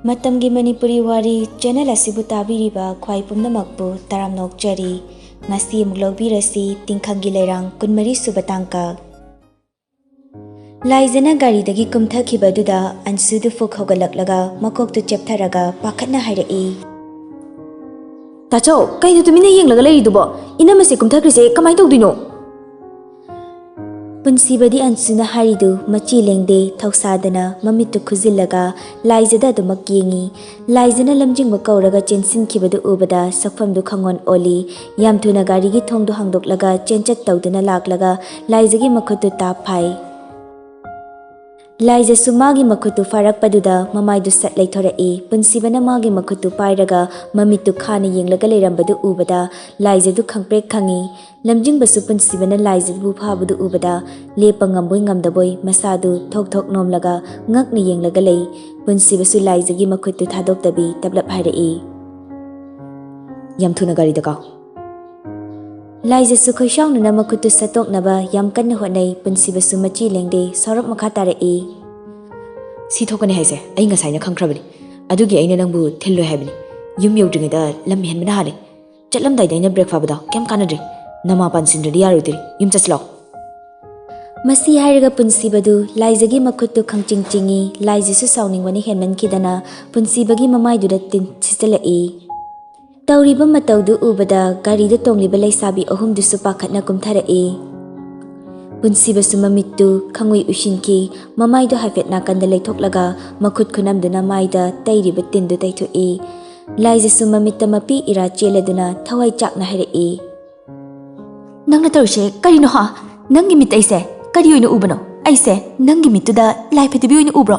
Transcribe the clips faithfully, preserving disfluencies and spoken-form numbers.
ꯃꯇꯝꯒꯤ ꯃꯅꯤꯄꯨꯔꯤ ꯋꯥꯔꯤ ꯆꯦꯅꯦꯜ ꯑꯁꯤꯕꯨ ꯇꯥꯕꯤꯔꯤꯕ ꯈ꯭ꯋꯥꯏ ꯄꯨꯝꯅꯃꯛꯄꯨ ꯇꯔꯥꯝꯅ ꯑꯣꯛꯆꯔꯤ꯫ ꯉꯁꯤ ꯑꯃꯨꯛ ꯂꯧꯕꯤꯔꯁꯤ ꯇꯤꯡꯈꯪꯒꯤ ꯂꯩꯔꯥꯡ ꯀꯨꯟꯃꯔꯤ ꯁꯨꯕ ꯇꯥꯡꯀꯛ꯫ ꯂꯥꯏꯖꯅ ꯒꯥꯔꯤꯗꯒꯤ ꯀꯨꯝꯊꯈꯤꯕꯗꯨꯗ ꯑꯟꯁꯨꯗꯨ ꯐꯨꯛ ꯍꯧꯒꯠꯂꯛꯂꯒ ꯃꯀꯣꯛꯇꯨ ꯆꯦꯞꯊꯔꯒ ꯄꯥꯈꯠꯅ ꯍꯥꯏꯔꯛꯏ, "ꯇꯥꯆꯧ, ꯀꯩꯅꯣ ꯇꯨꯃꯤꯟꯅ ꯌꯦꯡꯂꯒ ꯂꯩꯔꯤꯗꯨꯕꯣ? ꯏꯅꯝꯃꯁꯦ ꯀꯨꯝꯊꯈ꯭ꯔꯤꯁꯦ ꯀꯃꯥꯏꯅ ꯇꯧꯗꯣꯏꯅꯣ?" ꯄꯨꯟꯁꯤꯕꯗꯤ ꯑꯟꯁꯨꯅ ꯍꯥꯏꯔꯤꯗꯨ ꯃꯆꯤ ꯂꯦꯡꯗꯦ, ꯊꯧꯁꯥꯗꯅ ꯃꯃꯤꯠꯇꯨ ꯈꯨꯖꯤꯜꯂꯒ ꯂꯥꯏꯖꯗ ꯑꯗꯨꯃꯛ ꯌꯦꯡꯉꯤ꯫ ꯂꯥꯏꯖꯅ ꯂꯝꯖꯤꯡꯕ ꯀꯧꯔꯒ ꯆꯦꯟꯁꯤꯟꯈꯤꯕꯗꯨ ꯎꯕꯗ ꯁꯛꯐꯝꯗꯨ ꯈꯪꯑꯣꯟ ꯑꯣꯜꯂꯤ꯫ ꯌꯥꯝ ꯊꯨꯅ ꯒꯥꯔꯤꯒꯤ ꯊꯣꯡꯗꯨ ꯍꯥꯡꯗꯣꯛꯂꯒ ꯆꯦꯟꯆꯠ ꯇꯧꯗꯨꯅ ꯂꯥꯛꯂꯒ ꯂꯥꯏꯖꯒꯤ ꯃꯈꯨꯠꯇꯨ ꯇꯥꯞ ꯐꯥꯏ꯫ ꯂꯥꯏꯖꯁꯨ ꯃꯥꯒꯤ ꯃꯈꯨꯠꯇꯨ ꯐꯥꯔꯛꯄꯗꯨꯗ ꯃꯃꯥꯏꯗꯨ ꯁꯠ ꯂꯩꯊꯣꯔꯛꯏ꯫ ꯄꯨꯟꯁꯤꯕꯅ ꯃꯥꯒꯤ ꯃꯈꯨꯠꯇꯨ ꯄꯥꯏꯔꯒ ꯃꯃꯤꯠꯇꯨ ꯈꯥꯅ ꯌꯦꯡꯂꯒ ꯂꯩꯔꯝꯕꯗꯨ ꯎꯕꯗ ꯂꯥꯏꯖꯗꯨ ꯈꯪꯄ꯭ꯔꯦꯛ ꯈꯪꯏ꯫ ꯂꯝꯖꯤꯡꯕꯁꯨ ꯄꯨꯟꯁꯤꯕꯅ ꯂꯥꯏꯖꯕꯨ ꯐꯥꯕꯗꯨ ꯎꯕꯗ ꯂꯦꯞꯄ ꯉꯝꯕꯣꯏ ꯉꯝꯗꯕꯣꯏ ꯃꯁꯥꯗꯨ ꯊꯣꯛ ꯊꯣꯛ ꯅꯣꯝꯂꯒ ꯉꯛꯅ ꯌꯦꯡꯂꯒ ꯂꯩ꯫ ꯄꯨꯟꯁꯤꯕꯁꯨ ꯂꯥꯏꯖꯒꯤ ꯃꯈꯨꯠꯇꯨ ꯊꯥꯗꯣꯛꯇꯕꯤ ꯇꯞꯂꯞ ꯍꯥꯏꯔꯛꯏ, "ꯌꯥꯝ ꯊꯨꯅ ꯒꯥꯔꯤꯗ ꯀꯥꯎ꯫" ꯂꯥꯏꯖꯁꯨ ꯈꯣꯏꯁꯥꯎꯅꯅ ꯃꯈꯨꯠꯇꯨ ꯁꯠꯇꯣꯛꯅꯕ ꯌꯥꯝ ꯀꯟꯅ ꯍꯣꯠꯅꯩ꯫ ꯄꯨꯟꯁꯤꯕꯁꯨ ꯃꯆꯤ ꯂꯦꯡꯗꯦ, ꯁꯥꯎꯔꯞ ꯃꯈꯥ ꯇꯥꯔꯛꯏ, "ꯁꯤ ꯊꯣꯛꯀꯅꯤ ꯍꯥꯏꯁꯦ ꯑꯩ ꯉꯁꯥꯏꯅ ꯈꯪꯈ꯭ꯔꯕꯅꯤ꯫ ꯑꯗꯨꯒꯤ ꯑꯩꯅ ꯅꯪꯕꯨ ꯊꯤꯜꯂꯣꯏ ꯍꯥꯏꯕꯅꯤ꯫ ꯌꯨꯝ ꯌꯧꯗ꯭ꯔꯤꯉꯩꯗ ꯂꯝ ꯍꯦꯟꯕꯅ ꯍꯥꯜꯂꯦ꯫ ꯆꯠꯂꯝꯗꯥꯏꯗ ꯑꯩꯅ ꯕ꯭ꯔꯦꯛ ꯐꯥꯕꯗꯣ ꯀꯩꯝ ꯀꯥꯟꯅꯗ꯭ꯔꯦ꯫ ꯅꯃꯥ ꯄꯥꯟꯁꯤꯟꯗ꯭ꯔꯗꯤ ꯌꯥꯔꯣꯏꯗꯣꯔꯤ꯫ ꯌꯨꯝ ꯆꯠꯁꯤ ꯂꯥꯛꯑꯣ꯫" ꯃꯁꯤ ꯍꯥꯏꯔꯒ ꯄꯨꯟꯁꯤꯕꯗꯨ ꯂꯥꯏꯖꯒꯤ ꯃꯈꯨꯠꯇꯨ ꯈꯪꯆꯤꯡ ꯆꯤꯡꯏ꯫ ꯂꯥꯏꯖꯁꯨ ꯁꯥꯎꯅꯤꯡꯕꯅ ꯍꯦꯟꯃꯟꯈꯤꯗꯅ ꯄꯨꯟꯁꯤꯕꯒꯤ ꯃꯃꯥꯏꯗꯨꯗ ꯇꯤꯟ ꯁꯤꯠꯆꯤꯜꯂꯛꯏ꯫ ꯇꯧꯔꯤꯕ ꯃꯇꯧꯗꯨ ꯎꯕꯗ ꯒꯥꯔꯤꯗ ꯇꯣꯡꯂꯤꯕ ꯂꯩꯁꯥꯕꯤ ꯑꯍꯨꯝꯗꯨꯁꯨ ꯄꯥꯈꯠꯅ ꯀꯨꯝꯊꯔꯛꯏ꯫ ꯄꯨꯟꯁꯤꯕꯁꯨ ꯃꯃꯤꯠꯇꯨ ꯈꯪꯎꯏ ꯎꯏꯁꯤꯟꯈꯤ꯫ ꯃꯃꯥꯏꯗꯨ ꯍꯥꯏꯐꯦꯠ ꯅꯥꯀꯟꯗ ꯂꯩꯊꯣꯛꯂꯒ ꯃꯈꯨꯠ ꯈꯨꯅꯝꯗꯨꯅ ꯃꯥꯏꯗ ꯇꯩꯔꯤꯕ ꯇꯤꯟꯗꯨ ꯇꯩꯊꯣꯛꯏ꯫ ꯂꯥꯏꯖꯁꯨ ꯃꯃꯤꯠꯇ ꯃꯄꯤ ꯏꯔꯥ ꯆꯦꯜꯂꯗꯨꯅ ꯊꯋꯥꯏ ꯆꯥꯛꯅ ꯍꯥꯏꯔꯛꯏ, "ꯅꯪꯅ ꯇꯧꯔꯤꯁꯦ ꯀꯔꯤꯅꯣ ꯍꯥ? ꯅꯪꯒꯤ ꯃꯤꯠ ꯑꯩꯁꯦ ꯀꯔꯤ ꯑꯣꯏꯅ ꯎꯕꯅꯣ? ꯑꯩꯁꯦ ꯅꯪꯒꯤ ꯃꯤꯠꯇꯨꯗ ꯂꯥꯏ ꯐꯠꯇꯕꯤ ꯑꯣꯏꯅ ꯎꯕ꯭ꯔꯣ?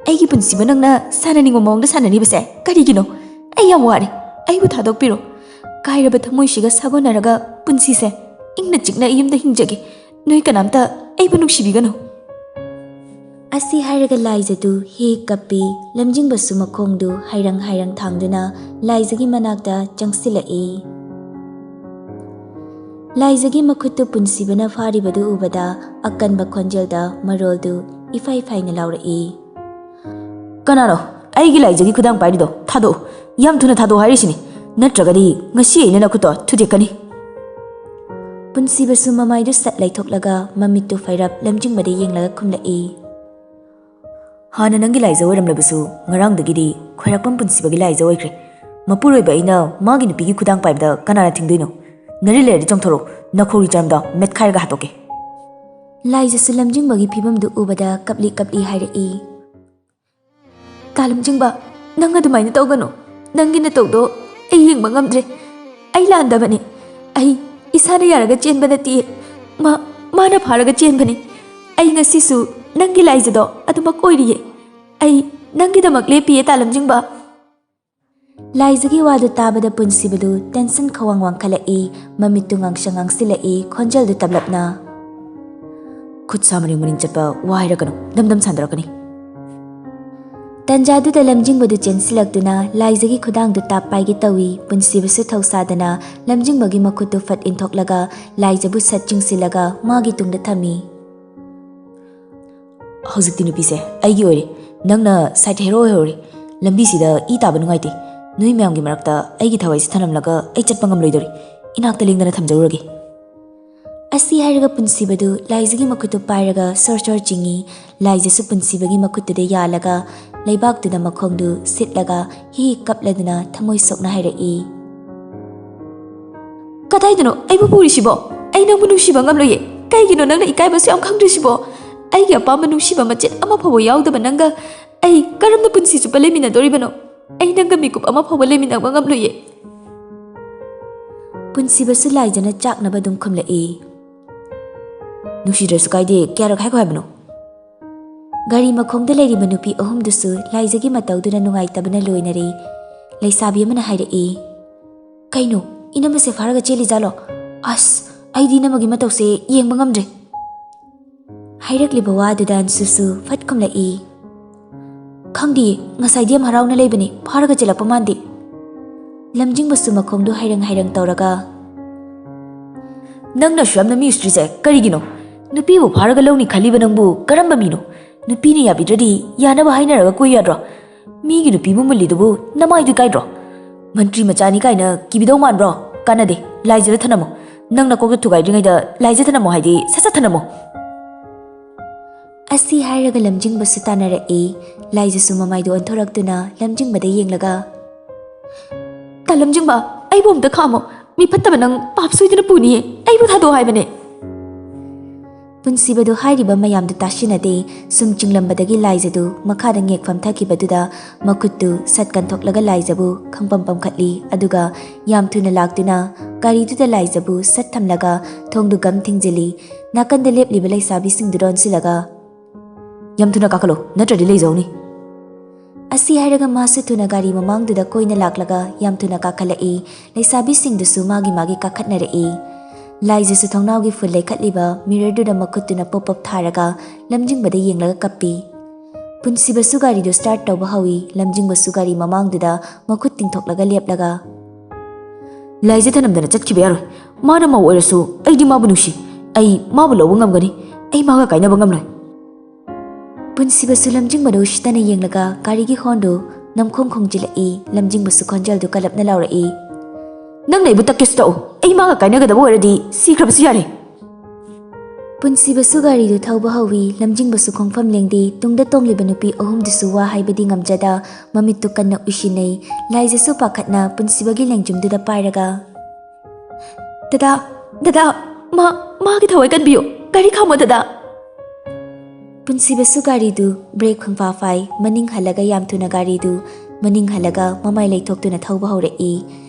ꯑꯩꯒꯤ ꯄꯨꯟꯁꯤꯕꯨ ꯅꯪꯅ ꯁꯥꯟꯅꯅꯤꯡꯕ ꯃꯑꯣꯡꯗ ꯁꯥꯟꯅꯔꯤꯕꯁꯦ ꯀꯔꯤꯒꯤꯅꯣ? ꯑꯩ ꯌꯥꯝ ꯋꯥꯔꯦ꯫ ꯑꯩꯕꯨ ꯊꯥꯗꯣꯛꯄꯤꯔꯣ꯫ ꯀꯥꯏꯔꯕ ꯊꯃꯣꯏꯁꯤꯒ ꯁꯥꯒꯣꯟꯅꯔꯒ ꯄꯨꯟꯁꯤꯁꯦ ꯏꯪꯅ ꯆꯤꯛꯅ ꯑꯩ ꯌꯨꯝꯗ ꯍꯤꯡꯖꯒꯦ꯫ ꯅꯣꯏ ꯀꯅꯥꯝꯇ ꯑꯩꯕꯨ ꯅꯨꯡꯁꯤꯕꯤꯒꯅꯨ꯫" ꯑꯁꯤ ꯍꯥꯏꯔꯒ ꯂꯥꯏꯖꯗꯨ ꯍꯦꯛ ꯀꯞꯄꯤ꯫ ꯂꯝꯖꯤꯡꯕꯁꯨ ꯃꯈꯣꯡꯗꯨ ꯍꯥꯏꯔꯪ ꯍꯥꯏꯔꯪ ꯊꯥꯡꯗꯨꯅ ꯂꯥꯏꯖꯒꯤ ꯃꯅꯥꯛꯇ ꯆꯪꯁꯤꯜꯂꯛꯏ꯫ ꯂꯥꯏꯖꯒꯤ ꯃꯈꯨꯠꯇꯨ ꯄꯨꯟꯁꯤꯕꯅ ꯐꯥꯔꯤꯕꯗꯨ ꯎꯕꯗ ꯑꯀꯟꯕ ꯈꯣꯟꯖꯦꯜꯗ ꯃꯔꯣꯜꯗꯨ ꯏꯐꯥꯏ ꯐꯥꯏꯅ ꯂꯥꯎꯔꯛꯏ, "ꯀꯅꯥꯅꯣ? ꯑꯩꯒꯤ ꯂꯥꯏꯖꯒꯤ ꯈꯨꯗꯥꯡ ꯄꯥꯏꯔꯤꯗꯣ ꯊꯥꯗꯣꯛꯎ꯫ ꯌꯥꯝ ꯊꯨꯅ ꯊꯥꯗꯣꯛꯑꯣ ꯍꯥꯏꯔꯤꯁꯤꯅꯤ꯫ ꯅꯠꯇ꯭ꯔꯒꯗꯤ ꯉꯁꯤ ꯑꯩꯅ ꯅꯈꯨꯠꯇꯣ ꯊꯨꯗꯦꯛꯀꯅꯤ꯫ ꯄꯨꯟꯁꯤꯕꯁꯨ ꯃꯃꯥꯏꯗꯨ ꯁꯠ ꯂꯩꯊꯣꯛꯂꯒ ꯃꯃꯤꯠꯇꯨ ꯐꯩꯔꯞ ꯂꯝꯖꯤꯡꯕꯗ ꯌꯦꯡꯂꯒ ꯈꯨꯝꯂꯛꯏ꯫ ꯍꯥꯟꯅ ꯅꯪꯒꯤ ꯂꯥꯏꯖ ꯑꯣꯏꯔꯝꯂꯕꯁꯨ ꯉꯔꯥꯡꯗꯒꯤꯗꯤ ꯈ꯭ꯋꯥꯏꯔꯥꯛꯄꯝ ꯄꯨꯟꯁꯤꯕꯒꯤ ꯂꯥꯏꯖ ꯑꯣꯏꯈ꯭ꯔꯦ꯫ ꯃꯄꯨꯔꯣꯏꯕ ꯑꯩꯅ ꯃꯥꯒꯤ ꯅꯨꯄꯤꯒꯤ ꯈꯨꯗꯥꯡ ꯄꯥꯏꯕꯗ ꯀꯅꯥꯅ ꯊꯤꯡꯗꯣꯏꯅꯣ? ꯅꯔꯤ ꯂꯩꯔꯗꯤ ꯆꯣꯡꯊꯣꯔꯛꯎ, ꯅꯈꯧꯔꯤ ꯆꯔꯝꯗ ꯃꯦꯠꯈꯥꯏꯔꯒ ꯍꯥꯠꯇꯣꯛꯀꯦ꯫ ꯂꯥꯏꯖꯁꯨ ꯂꯝꯖꯤꯡꯕꯒꯤ ꯐꯤꯕꯝꯗꯨ ꯎꯕꯗ ꯀꯞꯂꯤ ꯀꯞꯂꯤ ꯍꯥꯏꯔꯛꯏ꯫ ꯇꯥ ꯂꯝꯖꯤꯡꯕ, ꯅꯪ ꯑꯗꯨꯃꯥꯏꯅ ꯇꯧꯒꯅꯨ꯫ ꯅꯪꯒꯤ ꯅꯇꯧꯗꯣ ꯑꯩ ꯌꯦꯡꯕ ꯉꯝꯗ꯭ꯔꯦ꯫ ꯑꯩ ꯂꯥꯟꯗꯕꯅꯤ꯫ ꯑꯩ ꯏꯁꯥꯅ ꯌꯥꯔꯒ ꯆꯦꯟꯕ ꯅꯠꯇꯤꯌꯦ꯫ ꯃꯥ, ꯃꯥꯅ ꯐꯥꯔꯒ ꯆꯦꯟꯕꯅꯤ꯫ ꯑꯩ ꯉꯁꯤꯁꯨ ꯅꯪꯒꯤ ꯂꯥꯏꯖꯗꯣ ꯑꯗꯨꯃꯛ ꯑꯣꯏꯔꯤꯌꯦ꯫ ꯑꯩ ꯅꯪꯒꯤꯗꯃꯛ ꯂꯦꯞꯄꯤꯌꯦ, ꯇꯥ ꯂꯝꯖꯤꯡꯕ꯫ ꯂꯥꯏꯖꯒꯤ ꯋꯥꯗꯨ ꯇꯥꯕꯗ ꯄꯨꯟꯁꯤꯕꯗꯨ ꯇꯦꯟꯁꯟ ꯈꯋꯥꯡ ꯋꯥꯡꯈꯠꯂꯛꯏ, ꯃꯃꯤꯠꯇꯨ ꯉꯥꯡꯁꯪ ꯉꯥꯡꯁꯤꯜꯂꯛꯏ, ꯈꯣꯟꯖꯦꯜꯗꯨ ꯇꯞꯂꯞꯅ, "ꯈꯨꯠ ꯁꯥ ꯃꯔꯤꯡ ꯃꯔꯤꯡ ꯆꯠꯄ ꯋꯥ ꯍꯥꯏꯔꯛꯀꯅꯨ, ꯗꯝ ꯗꯝ ꯁꯥꯟꯗꯔꯛꯀꯅꯤ꯫" ꯇꯟꯖꯥꯗꯨꯗ ꯂꯝꯖꯤꯡꯕꯗꯨ ꯆꯦꯟꯁꯤꯜꯂꯛꯇꯨꯅ ꯂꯥꯏꯖꯒꯤ ꯈꯨꯗꯥꯡꯗꯨ ꯇꯥꯞ ꯄꯥꯏꯒꯦ ꯇꯧꯏ꯫ ꯄꯨꯟꯁꯤꯕꯁꯨ ꯊꯧꯁꯥꯗꯅ ꯂꯝꯖꯤꯡꯕꯒꯤ ꯃꯈꯨꯠꯇꯨ ꯐꯠ ꯏꯟꯊꯣꯛꯂꯒ ꯂꯥꯏꯖꯕꯨ ꯁꯠ ꯆꯤꯡꯁꯤꯜꯂꯒ ꯃꯥꯒꯤ ꯇꯨꯡꯗ ꯊꯝꯃꯤ꯫ "ꯍꯧꯖꯤꯛꯇꯤ ꯅꯨꯄꯤꯁꯦ ꯑꯩꯒꯤ ꯑꯣꯏꯔꯦ꯫ ꯅꯪꯅ ꯁꯥꯏꯠ ꯍꯦꯔꯣ ꯑꯣꯏꯍꯧꯔꯦ꯫ ꯂꯝꯕꯤꯁꯤꯗ ꯏ ꯇꯥꯕ ꯅꯨꯡꯉꯥꯏꯇꯦ꯫ ꯅꯣꯏ ꯃꯌꯥꯝꯒꯤ ꯃꯔꯛꯇ ꯑꯩꯒꯤ ꯊꯋꯥꯏꯁꯦ ꯊꯅꯝꯂꯒ ꯑꯩ ꯆꯠꯄ ꯉꯝꯂꯣꯏꯗꯧꯔꯦ꯫ ꯏꯅꯥꯛꯇ ꯂꯦꯡꯗꯅ ꯊꯝꯖꯔꯨꯔꯒꯦ꯫" ꯑꯁꯤ ꯍꯥꯏꯔꯒ ꯄꯨꯟꯁꯤꯕꯗꯨ ꯂꯥꯏꯖꯒꯤ ꯃꯈꯨꯠꯇꯨ ꯄꯥꯏꯔꯒ ꯁꯣꯔ ꯁꯣꯔ ꯆꯤꯡꯏ꯫ ꯂꯥꯏꯖꯁꯨ ꯄꯨꯟꯁꯤꯕꯒꯤ ꯃꯈꯨꯠꯇꯨꯗ ꯌꯥꯜꯂꯒ ꯂꯩꯕꯥꯛꯇꯨꯗ ꯃꯈꯣꯡꯗꯨ ꯁꯤꯠꯂꯒ ꯍꯤ ꯀꯞꯂꯗꯨꯅ ꯊꯃꯣꯏ ꯁꯣꯛꯅ ꯍꯥꯏꯔꯛꯏ꯫ "ꯀꯗꯥꯏꯗꯅꯣ ꯑꯩꯕꯨ ꯄꯨꯔꯤꯁꯤꯕꯣ? ꯑꯩ ꯅꯪꯕꯨ ꯅꯨꯡꯁꯤꯕ ꯉꯝꯂꯣꯏꯌꯦ꯫ ꯀꯩꯒꯤꯅꯣ ꯅꯪꯅ ꯏꯀꯥꯏꯕꯁꯨ ꯌꯥꯝ ꯈꯪꯗ꯭ꯔꯤꯁꯤꯕꯣ? ꯑꯩꯒꯤ ꯑꯄꯥꯝꯕ ꯅꯨꯡꯁꯤꯕ ꯃꯆꯦꯠ ꯑꯃ ꯐꯥꯎꯕ ꯌꯥꯎꯗꯕ ꯅꯪꯒ ꯑꯩ ꯀꯔꯝꯅ ꯄꯨꯟꯁꯤ ꯆꯨꯞꯄ ꯂꯩꯃꯤꯟꯅꯗꯣꯔꯤꯕꯅꯣ? ꯑꯩ ꯅꯪꯒ ꯃꯤꯀꯨꯞ ꯑꯃ ꯐꯥꯎꯕ ꯂꯩꯃꯤꯟꯅꯕ ꯉꯝꯂꯣꯏꯌꯦ꯫" ꯄꯨꯟꯁꯤꯕꯁꯨ ꯂꯥꯏꯖꯅ ꯆꯥꯛꯅꯕ ꯑꯗꯨꯝ ꯈꯨꯝꯂꯛꯏ꯫ "ꯅꯨꯡꯁꯤꯗ꯭ꯔꯁꯨ ꯀꯥꯏꯗꯦ, ꯀꯌꯥꯔꯛ ꯍꯥꯏꯈꯣ ꯍꯥꯏꯕꯅꯣ?" ꯒꯥꯔꯤ ꯃꯈꯣꯡꯗ ꯂꯩꯔꯤꯕ ꯅꯨꯄꯤ ꯑꯍꯨꯝꯗꯨꯁꯨ ꯂꯥꯏꯖꯒꯤ ꯃꯇꯧꯗꯨꯅ ꯅꯨꯡꯉꯥꯏꯇꯕꯅ ꯂꯣꯏꯅꯔꯦ꯫ ꯂꯩꯁꯥꯕꯤ ꯑꯃꯅ ꯍꯥꯏꯔꯛꯏ, "ꯀꯩꯅꯣ, ꯏꯅꯝꯃꯁꯦ ꯐꯥꯔꯒ ꯆꯦꯜꯂꯤꯖꯥꯠꯂꯣ? ꯑꯁ, ꯑꯩꯗꯤ ꯏꯅꯝꯃꯒꯤ ꯃꯇꯧꯁꯦ ꯌꯦꯡꯕ ꯉꯝꯗ꯭ꯔꯦ꯫" ꯍꯥꯏꯔꯛꯂꯤꯕ ꯋꯥꯗꯨꯗ ꯑꯟꯁꯨꯁꯨ ꯐꯠ ꯈꯨꯝꯂꯛꯏ, "ꯈꯪꯗꯤꯌꯦ, ꯉꯁꯥꯏꯗꯤ ꯌꯥꯝ ꯍꯔꯥꯎꯅ ꯂꯩꯕꯅꯤ, ꯐꯥꯔꯒ ꯆꯦꯜꯂꯛꯄ ꯃꯥꯟꯗꯦ꯫" ꯂꯝꯖꯤꯡꯕꯁꯨ ꯃꯈꯣꯡꯗꯨ ꯍꯥꯏꯔꯪ ꯍꯥꯏꯔꯪ ꯇꯧꯔꯒ, "ꯅꯪꯅ ꯑꯁꯨꯛ ꯌꯥꯝꯅ ꯃꯤ ꯎꯁꯤꯠꯇ꯭ꯔꯤꯁꯦ ꯀꯔꯤꯒꯤꯅꯣ? ꯅꯨꯄꯤꯕꯨ ꯐꯥꯔꯒ ꯂꯧꯅꯤ ꯈꯜꯂꯤꯕ ꯅꯪꯕꯨ ꯀꯔꯝꯕ ꯃꯤꯅꯣ? ꯅꯨꯄꯤꯅ ꯌꯥꯕꯤꯗ꯭ꯔꯗꯤ ꯌꯥꯅꯕ ꯍꯥꯏꯅꯔꯒ ꯀꯣꯏꯌꯨ ꯌꯥꯗ꯭ꯔꯣ? ꯃꯤꯒꯤ ꯅꯨꯄꯤꯕꯨ ꯃꯨꯜꯂꯤꯗꯨꯕꯨ ꯅꯃꯥꯏꯗꯨ ꯏꯀꯥꯏꯗ꯭ꯔꯣ? ꯃꯟꯇ꯭ꯔꯤ ꯃꯆꯥꯅꯤ ꯀꯥꯏꯅ ꯀꯤꯕꯤꯗꯧ ꯃꯥꯟꯕ꯭ꯔꯣ? ꯀꯥꯟꯅꯗꯦ, ꯂꯥꯏꯖꯗ ꯊꯅꯝꯃꯣ꯫ ꯅꯪ ꯅꯀꯣꯛꯇ ꯊꯨꯒꯥꯏꯗ꯭ꯔꯤꯉꯩꯗ ꯂꯥꯏꯖ ꯊꯅꯝꯃꯣ ꯍꯥꯏꯗꯤ ꯁꯠ ꯁꯠ ꯊꯅꯝꯃꯣ꯫ ꯑꯁꯤ ꯍꯥꯏꯔꯒ ꯂꯝꯖꯤꯡꯕꯁꯨ ꯇꯥꯟꯅꯔꯛꯏ꯫ ꯂꯥꯏꯖꯁꯨ ꯃꯃꯥꯏꯗꯨ ꯑꯣꯟꯊꯣꯔꯛꯇꯨꯅ ꯂꯝꯖꯤꯡꯕꯗ ꯌꯦꯡꯂꯒ, "ꯇꯥ ꯂꯝꯖꯤꯡꯕ, ꯑꯩꯕꯨ ꯑꯝꯇ ꯈꯥꯝꯃꯣ꯫ ꯃꯤ ꯐꯠꯇꯕ ꯅꯪ ꯄꯥꯞ ꯁꯣꯏꯗꯅ ꯄꯨꯅꯤꯌꯦ꯫ ꯑꯩꯕꯨ ꯊꯥꯗꯣꯛꯑꯣ ꯍꯥꯏꯕꯅꯦ꯫" ꯄꯨꯟꯁꯤꯕꯗꯨ ꯍꯥꯏꯔꯤꯕ ꯃꯌꯥꯝꯗꯨ ꯇꯥꯁꯤꯟꯅꯗꯦ꯫ ꯁꯨꯝ ꯆꯤꯡꯂꯝꯕꯗꯒꯤ ꯂꯥꯏꯖꯗꯨ ꯃꯈꯥꯗ ꯉꯦꯛ ꯐꯝꯊꯈꯤꯕꯗꯨꯗ ꯃꯈꯨꯠꯇꯨ ꯁꯠ ꯀꯟꯊꯣꯛꯂꯒ ꯂꯥꯏꯖꯕꯨ ꯈꯪꯄꯝ ꯄꯝꯈꯠꯂꯤ꯫ ꯑꯗꯨꯒ ꯌꯥꯝ ꯊꯨꯅ ꯂꯥꯛꯇꯨꯅ ꯒꯥꯔꯤꯗꯨꯗ ꯂꯥꯏꯖꯕꯨ ꯁꯠ ꯊꯝꯂꯒ ꯊꯣꯡꯗꯨ ꯒꯝ ꯊꯤꯡꯖꯤꯜꯂꯤ꯫ ꯅꯥꯀꯟꯗ ꯂꯦꯞꯂꯤꯕ ꯂꯩꯁꯥꯕꯤꯁꯤꯡꯗꯨꯗ ꯑꯣꯟꯁꯤꯜꯂꯒ, "ꯌꯥꯝ ꯊꯨꯅ ꯀꯥꯈꯠꯂꯣ, ꯅꯠꯇ꯭ꯔꯗꯤ ꯂꯩꯖꯍꯧꯅꯤ꯫" ꯑꯁꯤ ꯍꯥꯏꯔꯒ ꯃꯥꯁꯨ ꯊꯨꯅ ꯒꯥꯔꯤ ꯃꯃꯥꯡꯗꯨꯗ ꯀꯣꯏꯅ ꯂꯥꯛꯂꯒ ꯌꯥꯝ ꯊꯨꯅ ꯀꯥꯈꯠꯂꯛꯏ꯫ ꯂꯩꯁꯥꯕꯤꯁꯤꯡꯗꯨꯁꯨ ꯃꯥꯒꯤ ꯃꯥꯒꯤ ꯀꯥꯈꯠꯅꯔꯛꯏ꯫ ꯂꯥꯏꯖꯁꯨ ꯊꯣꯡꯅꯥꯎꯒꯤ ꯐꯨꯜ ꯂꯩꯈꯠꯂꯤꯕ ꯃꯤꯔꯔꯗꯨꯗ ꯃꯈꯨꯠꯇꯨꯅ ꯄꯣꯞ ꯄꯣꯞ ꯊꯥꯔꯒ ꯂꯝꯖꯤꯡꯕꯗ ꯌꯦꯡꯂꯒ ꯀꯞꯄꯤ꯫ ꯄꯨꯟꯁꯤꯕꯁꯨ ꯒꯥꯔꯤꯗꯨ ꯁ꯭ꯇꯥꯔꯠ ꯇꯧꯕ ꯍꯧꯏ꯫ ꯂꯝꯖꯤꯡꯕꯁꯨ ꯒꯥꯔꯤ ꯃꯃꯥꯡꯗꯨꯗ ꯃꯈꯨꯠ ꯇꯤꯡꯊꯣꯛꯂꯒ ꯂꯦꯞꯂꯒ, "ꯂꯥꯏꯖ ꯊꯅꯝꯗꯅ ꯆꯠꯈꯤꯕ ꯌꯥꯔꯣꯏ꯫ ꯃꯥꯅ ꯃꯧ ꯑꯣꯏꯔꯁꯨ ꯑꯩꯗꯤ ꯃꯥꯕꯨ ꯅꯨꯡꯁꯤ꯫ ꯑꯩ ꯃꯥꯕꯨ ꯂꯧꯕ ꯉꯝꯒꯅꯤ꯫ ꯑꯩ ꯃꯥꯒ ꯀꯥꯏꯅꯕ ꯉꯝꯂꯣꯏ꯫" ꯄꯨꯟꯁꯤꯕꯁꯨ ꯂꯝꯖꯤꯡꯕꯗ ꯎꯁꯤꯠꯇꯅ ꯌꯦꯡꯂꯒ ꯒꯥꯔꯤꯒꯤ ꯍꯣꯔꯟꯗꯨ ꯅꯝꯈꯣꯡ ꯈꯣꯡꯖꯤꯜꯂꯛꯏ꯫ ꯂꯝꯖꯤꯡꯕꯁꯨ ꯈꯣꯟꯖꯦꯜꯗꯨ ꯀꯜꯂꯞꯅ ꯂꯥꯎꯔꯛꯏ, "ꯅꯪꯅ ꯑꯩꯕꯨ ꯇꯛꯀꯦꯁꯨ ꯇꯛꯎ, ꯑꯩ ꯃꯥꯒ ꯀꯥꯏꯅꯒꯗꯕ ꯑꯣꯏꯔꯗꯤ ꯁꯤꯈ꯭ꯔꯕꯁꯨ ꯌꯥꯔꯦ꯫" ꯄꯨꯟꯁꯤꯕꯁꯨ ꯒꯥꯔꯤꯗꯨ ꯊꯧꯕ ꯍꯧꯏ꯫ ꯂꯝꯖꯤꯡꯕꯁꯨ ꯈꯣꯡꯐꯝ ꯂꯦꯡꯗꯦ꯫ ꯇꯨꯡꯗ ꯇꯣꯡꯂꯤꯕ ꯅꯨꯄꯤ ꯑꯍꯨꯝꯗꯨꯁꯨ ꯋꯥ ꯍꯥꯏꯕꯗꯤ ꯉꯝꯖꯗ ꯃꯃꯤꯠꯇꯨ ꯀꯟꯅ ꯎꯏꯁꯤꯟꯅꯩ꯫ ꯂꯥꯏꯖꯁꯨ ꯄꯥꯈꯠꯅ ꯄꯨꯟꯁꯤꯕꯒꯤ ꯂꯦꯡꯖꯨꯝꯗꯨꯗ ꯄꯥꯏꯔꯒ, "ꯗꯗꯥ, ꯗꯗꯥ, ꯃꯥ, ꯃꯥꯒꯤ ꯊꯋꯥꯏ ꯀꯟꯕꯤꯌꯨ꯫ ꯒꯥꯔꯤ ꯈꯥꯝꯃꯣ ꯗꯗꯥ꯫" ꯄꯨꯟꯁꯤꯕꯁꯨ ꯒꯥꯔꯤꯗꯨ ꯕ꯭ꯔꯦꯛ ꯈꯪꯐꯥ ꯐꯥꯏ꯫ ꯃꯅꯤꯡ ꯍꯜꯂꯒ ꯌꯥꯝ ꯊꯨꯅ ꯒꯥꯔꯤꯗꯨ ꯃꯅꯤꯡ ꯍꯜꯂꯒ ꯃꯃꯥꯏ ꯂꯩꯊꯣꯛꯇꯨꯅ ꯊꯧꯕ ꯍꯧꯔꯛꯏ꯫